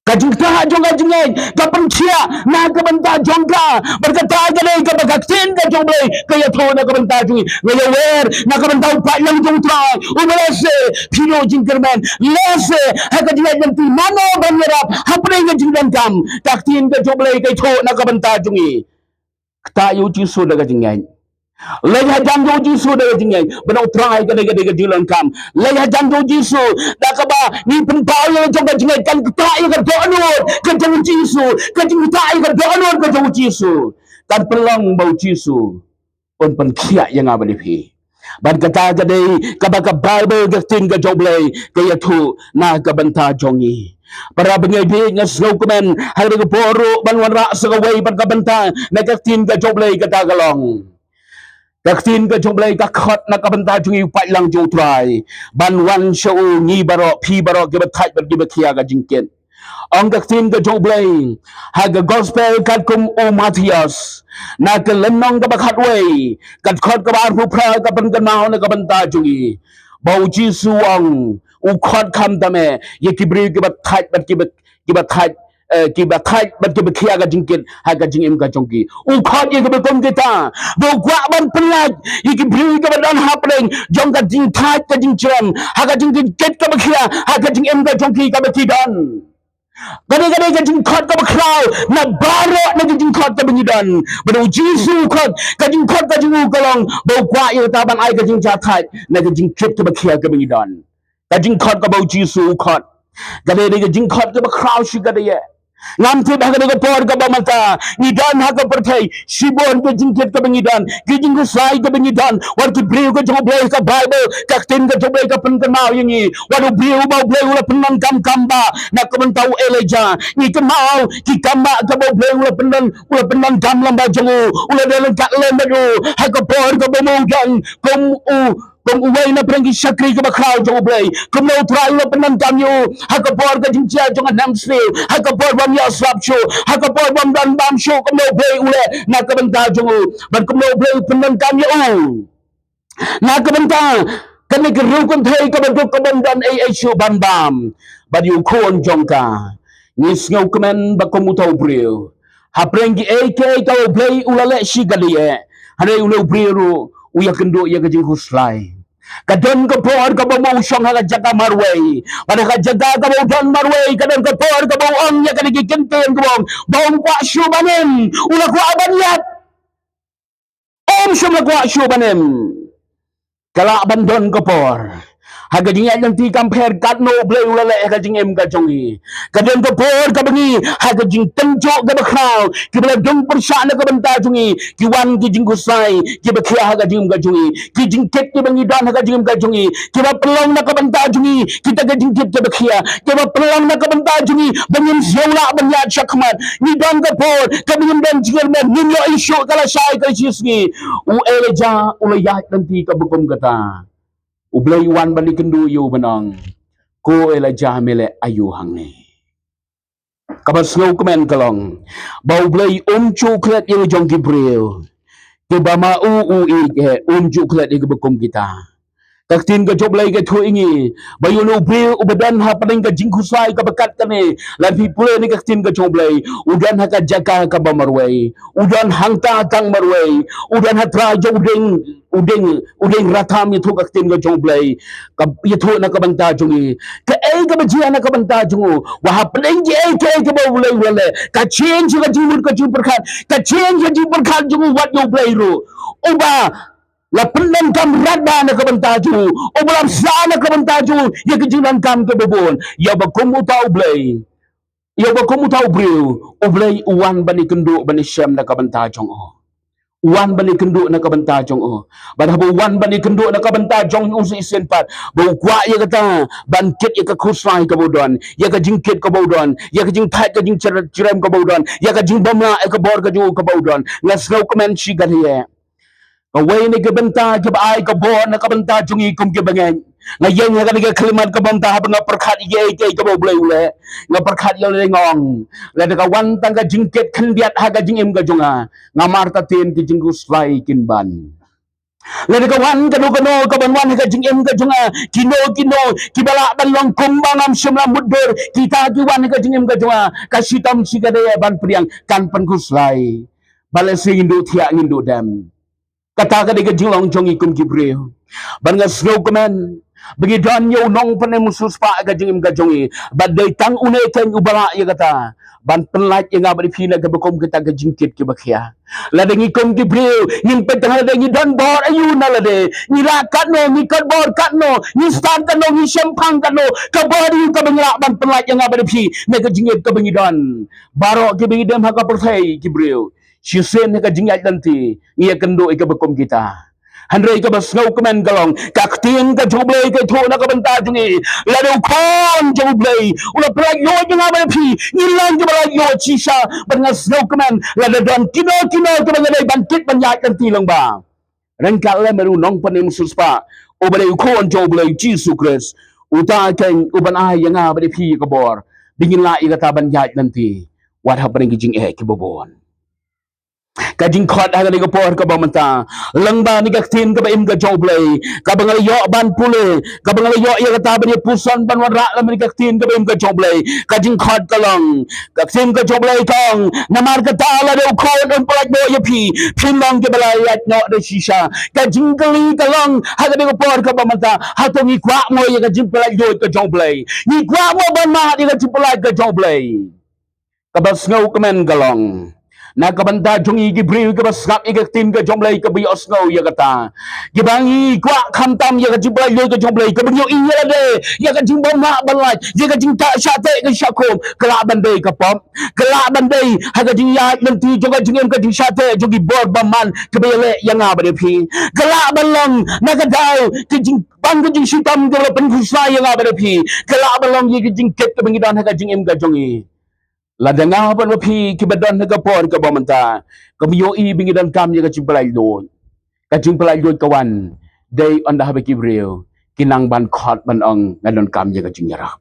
Ka jingktah jong ka jingngeit ka pynkhiah na ka bynta jong ka. Bad kata ka dei kaba ka ktien ka jong U Blei ka ïathuh na ka bynta jong ngi. Nga ïawer na ka bynta u paidlang jong U Trai uba lehse phi duh jingkyrmen, lehse ha ka jingïaid lynti mano ban ïarap hapdeng ka jingdonkam. Ka ktien ka jong U Blei ka ïathuh na ka bynta jong ngi. Ktah ïa U Jisu da ka jingngeit. Leit hajan jong u Jisu da ka jingngeit. Ba u Trai ka dei ka dei ka jingdonkam. Leit hajan jong u Jisu da kaba ngi pynpaw ïa la jong ka jingngeit, kan ktah ïa ka dohnud ka jong u Jisu, ka jingktah ïa ka dohnud ka jong u Jisu. Kan pynlong ba u Jisu un pynkhiah ïa nga bad ïa phi. Bad kata ka dei kaba ka Baibl, ka ktien ka jong u Blei ka ïathuh na ka bynta jong ngi. Para bangeit, nga sngewkmen ha kane ka por ruh ban wanrah sa kawei pat ka bynta na ka ktien ka jong u Blei, kata ka long ka ktien ka jong u Blei ka khot na ka bynta jong ngi, u paidlang jong u Trai, ban wan sha u, ngi baroh, phi baroh kiba thait bad kiba khia ka jingkit. Ong ka ktien ka jong u Blei ha ka gospel katkum u Mathaios, na ka lynnong kaba khatwei, ka dkhot kaba arphew phra, ka pynkynmaw na ka bynta jong ngi ba u Jisu u ong, u khot khamtam eh ïa ki briew kiba thait bad kiba, kiba thait, eh, kiba thait bad kiba khia ka jingkit ha ka jingim ka jong ki. U khot ïa kiba kum kita, ba u kwah ban pynlait ïa ki briew kiba don hapdeng jong ka jingthait ka jingjrem, ha ka jingkit kaba khia ha ka jingim ka jong ki kaba ki don. Ka dei, ka dei ka jingkhot kaba khraw na baroh na ka jingkhot kaba ngi don. Bad u Jisu u khot, ka jingkhot ka jong u ka long ba u kwah ïa kata, ban ai ka jingjahthait na ka jingkit kaba khia kaba ngi don. Ka jingkhot kaba u Jisu u khot, ka dei, dei ka jingkhot kaba khraw shikatdei. Ngam tip ha kane ka por kaba mynta ngi don ha ka pyrthei, shibun ka jingkit kaba ngi don, ki jingkhuslai kaba ngi don. Wat ki briew ka jong u Blei, ka Baibl, ka ktien ka jong u Blei ka pynkynmaw ïa ngi, wat u briew ba u Blei u la pyndonkam kam ba na ka bynta u Elijah. Ngi kynmaw ki kam ba kaba u Blei u la pyndon, u la pyndonkam lem bad jong u, u la don ryngkat lem bad u ha ka por kaba u don kum u, kum uwei na pdeng ki shakri kiba khraw jong u Blei. Kumno u Trai u la pyndonkam ïa u ha ka por ka jingjia jong ka nemsniew, ha ka por bym ïoh slap shuh, ha ka por bym don bam shuh, kumno u Blei u leh na ka bynta jong u, bad kumno u Blei u pyndonkam ïa u na ka bynta kane ka riew kynthei kaba duk, kaba ym don ei ei shuh ban bam, bad ïa u khun jong ka. Ngi sngewkmen ba kum uta u briew, hapdeng kiei kiei kaba u Blei u la leh shikatdei, hynrei une u briew ruh u ïakynduh ïa ka jingkhuslai. Ka don ka por kaba ma u shong ha ka jaka marwei, bad ha ka jaka kaba u don marwei, ka don ka por kaba u ong ïa kane ka ktien kaba ong ba um kwah shuh ban im, u la kwah ban ïap. Um shym la kwah shuh ban im. Ka lah ban don ka por ha ka jingïaid lynti kam pher katno u Blei u la leh ha ka jingim ka jong ngi. Ka don ka por kaba ngi ha ka jingtynjuh kaba khraw, kiba la dung pyrshah na ka bynta jong ngi, ki wan ki jingkhuslai kiba khia ha ka jingim ka jong ngi, ki jingkit kiba ngi don ha ka jingim ka jong ngi, kiba pynlong na ka bynta jong ngi kita ki jingkit kiba khia, kiba pynlong na ka bynta jong ngi ba ngim shym lah ban ïaid shakhmat. Ngi don ka por kaba ngim don jingkyrmen, ngim ïohi shuh ka lashai ka shisngi. U Elijah u la ïaid lynti kaba kum kata. U Blei u wan ban ïakynduh ïa u ban ong, ko Elijah, me leh aïu hangne? Kaba sngewkmen ka long ba u Blei um ju klet ïa la jong ki briew, kiba ma u u ïeit, um ju klet ïa kiba kum kita. Ka ktien ka jong u Blei ka ïathuh ïa ngi ba ïa une u briew uba don hapdeng ka jingkhuslai kaba kat kane, lada phi pule na ka ktien ka jong u Blei, u don ha ka jaka kaba marwei, u don hangta tang marwei, u don ha trai jong u dieng, u dieng, u dieng ratham, ïathuh ka ktien ka jong u Blei, ka ïathuh na ka bynta jong ngi. Kaei kaba jia na ka bynta jong u? Ba hapdeng kiei kiei kaba u Blei u la leh, ka change ka jingmut ka jingpyrkhat, ka change ka jingpyrkhat jong u wat ïa u Blei ruh, uba la pyndonkam radbah na ka bynta jong u, uba la bsa na ka bynta jong u ïa ka jingdonkam kaba bun. Ïa ba kum uta u Blei, ïa ba kum uta u briew, u Blei u wan ban ïakynduh ban ïashem na ka bynta jong u. U wan ban ïakynduh na ka bynta jong u. Bad haba u wan ban ïakynduh na ka bynta jong u, shisien pat ba u kwah ïa kata, ban kit ïa ka khuslai kaba u don, ïa ka jingkit kaba u don, ïa ka jingthait ka jingjrem kaba u don, ïa ka jingbymlah ïa ka bor ka jong u kaba u don. Nga sngewkmen shikatdei. Kawei na ki bynta kiba ai ka bor na ka bynta jong ngi kum ki bangeit. Nga ïeng ha kane ka khyllipmat ka bynta haba nga pyrkhat ïa kiei kiei kaba u Blei u leh, nga pyrkhat ïa lade, nga ong, lada ka wan tang ka jingkit khyndiat ha ka jingim ka jong nga, nga martatien ki jingkhuslai kin ban. Lada ka wan kano kano kaban wan ha ka jingim ka jong nga, kino kino kiba lah ban long kumba ngam shym la mutdur, kita ki wan ha ka jingim ka jong nga, ka shitom shikatdei ban pdiang, kan pynkhuslai. Ba lehse ngin duh thiah, ngin duh dem. Kata ka dei ka jinglong jong ngi kum ki briew. Bad nga sngewkmen ba ngi don ïa u nongpynim uba siewspah ha ka jingim ka jong ngi. Bad dei tang une keiñ uba lah ïa kata, ban pynlait ïa nga bad ïa phi na kaba kum kita ki jingkit kiba khia. Lada ngi kum ki briew ngin peit tang lada ngi don bor aïu na lade, ngi lah katno, ngi kot bor katno, ngi stad katno, ngi shemphang katno, ka bor aïu kaba ngi lah ban pynlait ïa nga bad ïa phi na ka jingïeit kaba ngi don? Baroh kiba ngi dem ha ka pyrthei ki briew, shisien ha ka jingïaid lynti ngi ïakynduh ïa kaba kum kita. Hynrei kaba sngewkmen ka long, ka ktien ka jong U Blei ka ïathuh na ka bynta jong ngi, lada U Khun jong U Blei u la pynlait luid ïa nga bad ïa phi, ngin long kiba lait luid shisha. Bad nga sngewkmen lada don kino kino kaba nga dei ban kit ban ïaid lynti lyngba, ryngkat lem bad u Nongpynim Sienspah uba dei U Khun jong U Blei, U Jisu Khrist, uta keiñ u ban ai ïa nga bad ïa phi ïa ka bor ba ngin lah ïa kata ban ïaid lynti wat hapdeng ki jingeh kiba bun. Ka jingkhot ha kane ka por kaba mynta, lyngba kane ka ktien kaba im ka jong U Blei kaba nga la ïoh ban pule, kaba nga la ïoh ïa kata ban ïa puson ban wanrah lyngba kane ka ktien kaba im ka jong U Blei, ka jingkhot ka long, ka ktien ka jong U Blei ka ong, namar kata lada U Khun un pynlait noh ïa phi, phin long kiba la ïaid noh da shisha. Ka jingkylli ka long ha kane ka por kaba mynta, hato ngi kwah mo ïa ka jingpynlait luid ka jong U Blei? Ngi kwah mo ban mad ïa ka jingpynlait ka jong U Blei? Kaba sngewkmen ka long, na ka bynta jong ngi ki briew kiba sngap ïa ka ktien ka jong U Blei kaba ïohsngew ïa kata, kiba ngi kwah khamtam ïa ka jingpynlait luid ka jong U Blei, kaba ngi ïohi ïa lade ïa ka jingbymlah ban lait, ïa ka jingshah teh ka jingshah khum, ka lah ban dei ka pop, ka lah ban dei ha ka jingïaid lynti jong ka jingim ka jingshah teh jong ki bor bymman kaba ïaleh ïa nga bad ïa phi, ka lah ban long na ka daw ka jingpang ka jingshitom kaba la pynkhuslai ïa nga bad ïa phi, ka lah ban long ïa ka jingkit kaba ngi don ha ka jingim ka jong ngi. Lada nga bad phi kiba don ha ka por kaba mynta, kaba ïohi ba ngi donkam ïa ka jingpynlait luid, ka jingpynlait luid ka wan dei ynda haba ki briew ki nang ban khot ban ong, nga donkam ïa ka jingïarap.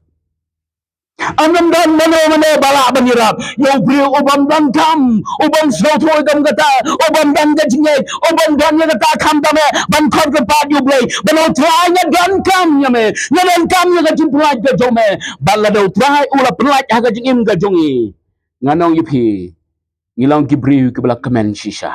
Ym don mano mano ba lah ban ïarap ïa u briew u bym donkam, u bym sngewthuh ïa ka kam kata, u bym don ka jingngeit, u bym don ïa kata khamtam eh ban khot kyrpad ïa U Blei, ban ong, Trai, nga donkam ïa me, nga donkam ïa ka jingpynlait ka jong me. Bad lada U Trai u la pynlait ha ka jingim ka jong ngi, ngan ong ïa phi, ngi long ki briew kiba la kmen shisha.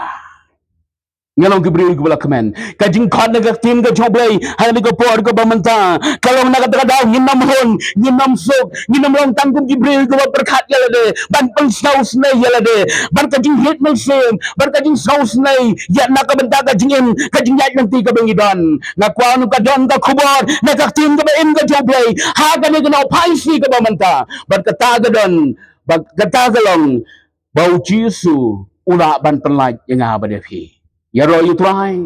Ngi long ki briew kiba la kmen. Ka jingkhot na ka ktien ka jong U Blei ha kane ka por kaba mynta ka long na kata ka daw ngin ym hun, ngin ym suk, ngin ym long tang kum ki briew kiba pyrkhat ïa lade, ban pynsngewsynei ïa lade, ban ka jingrit mynsiem, ban ka jingsngewsynei ïa na ka bynta ka jingim ka jingïaid lynti kaba ngi don. Nga kwah ynda ka don ka khubor na ka ktien kaba im ka jong U Blei ha kane ka Nongpynim kaba mynta, bad kata ka don, bad kata ka long ba U Jisu u lah ban pynlait ïa nga bad ïa phi. Ïaroh ïa U Trai.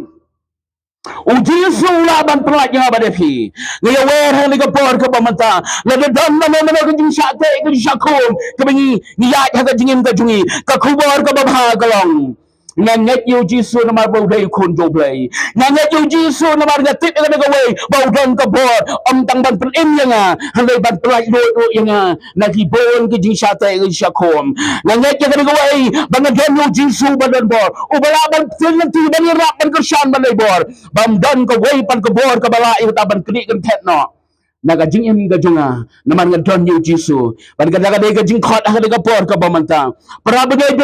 U Jisu u lah ban pynlait ïa nga bad ïa phi. Nga ïawer ha kane ka por kaba mynta, lada don mano mano ka jingshah teh ka jingshah khum kaba ngi, ngi ïaid ha ka jingim ka jong ngi, ka khubor kaba bha ka long, nga ngeit ïa U Jisu namar ba u dei U Khun jong U Blei. Nga ngeit ïa U Jisu namar nga tip ïa kane kawei ba u don ka bor, ym tang ban pynim ïa nga, hynrei ban pynlait luid ruh ïa nga na ki bun ki jingshah teh ki jingshah khum. Nga ngeit ïa kane kawei ba nga don ïa U Jisu ba don bor, uba lah ban pynlait lynti, ban ïarap, ban kyrshan, ban leit bor, bym don kawei pat ka bor kaba lah ïa kata ban knieh kynthet noh na ka jingim ka jong nga, namar nga don ïa U Jisu. Bad kata ka dei ka jingkhot ha kane ka por kaba mynta. Para bangeit,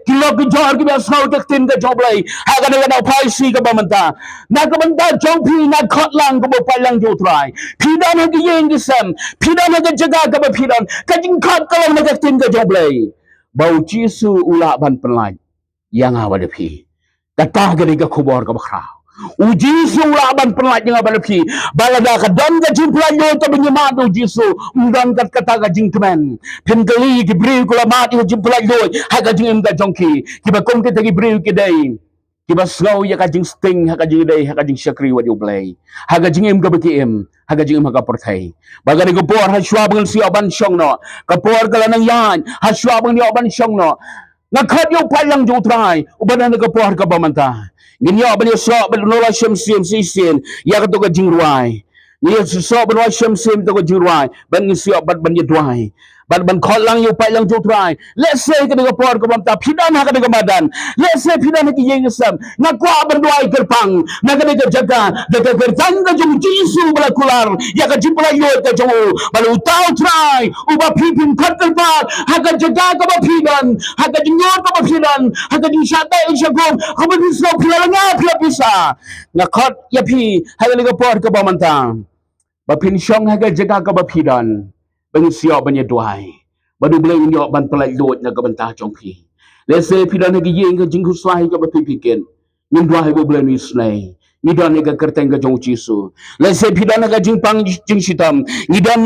ki lok ki jor kiba ïohsngew ïa ka ktien ka jong U Blei ha kane ka Nongpynim kaba mynta, na ka bynta jong phi, nga khot lang kum u paidlang jong U Trai. Phi don ha ka ïing ka sem, phi don ha ka jaka kaba phi don, ka jingkhot ka long na ka ktien ka jong U Blei ba U Jisu u lah ban pynlait ïa nga bad ïa phi. Kata ka dei ka khubor kaba khraw. U Jisu u lah ban pynlait ïa nga bad ïa phi. Bad lada ka don ka jingpynlait luid kaba ngi mad da U Jisu, ym don kat kata ka jingkmen. Phin kylli ki briew kiba la mad ïa ka jingpynlait luid ha ka jingim ka jong ki, kiba kum kita ki briew ki dei kiba sngew ïa ka jingsting ha ka jingïadei, ha ka jingshakri wat ïa U Blei, ha ka jingim kaba ki im, ha ka jingim ha ka pyrthei. Bad kane ka por, ha shuwa ba ngin sa ïoh ban shong noh, ka por ka la nang ïaid, ha shuwa ba ngin ïoh ban shong noh, nga khot ïa u paidlang jong U Trai uba don ha ka por kaba mynta. Ngin ïoh ban ïasoh bad u nongïalam shisien shisien ïa kato ka jingrwai. Ngin ïasoh ban ïalam shisien kato ka jingrwai bad ngin sa ïoh bad ban ïaduwai bad ban khot lang ïa u paidlang jong U Trai. Lehse ha kane ka por kaba mynta phi don ha kane ka madan, lehse phi don ha ka ïing ka sem, nga kwah ban duwai kyrpang na kane ka jaka da ka kyrteng ka jong U Jisu ba la kular ïa ka jingpynlait luid ka jong u. Bad uta U Trai uba phi phin khot kyrpad ha ka jaka kaba phi don, ha ka jingïoh kaba phi don, ha ka jingshah teh jingshah khum kaba phi sngew phi la lynga, phi la pisa, nga khot ïa phi ha kane ka por kaba mynta ba phin shong ha ka jaka kaba phi don, ba ngin sa ïoh ban ïaduwai, Bad U Blei un ïoh ban pyllait luid na ka bynta jong phi. Lehse phi don ha ka ïing ka jingkhuslai kaba phi pyrkhat, ngin duwai ba U Blei un isynei. Ngi don ha ka kyrteng ka jong U Jisu. Lehse phi don ha ka jingpang jingshitom, ngi don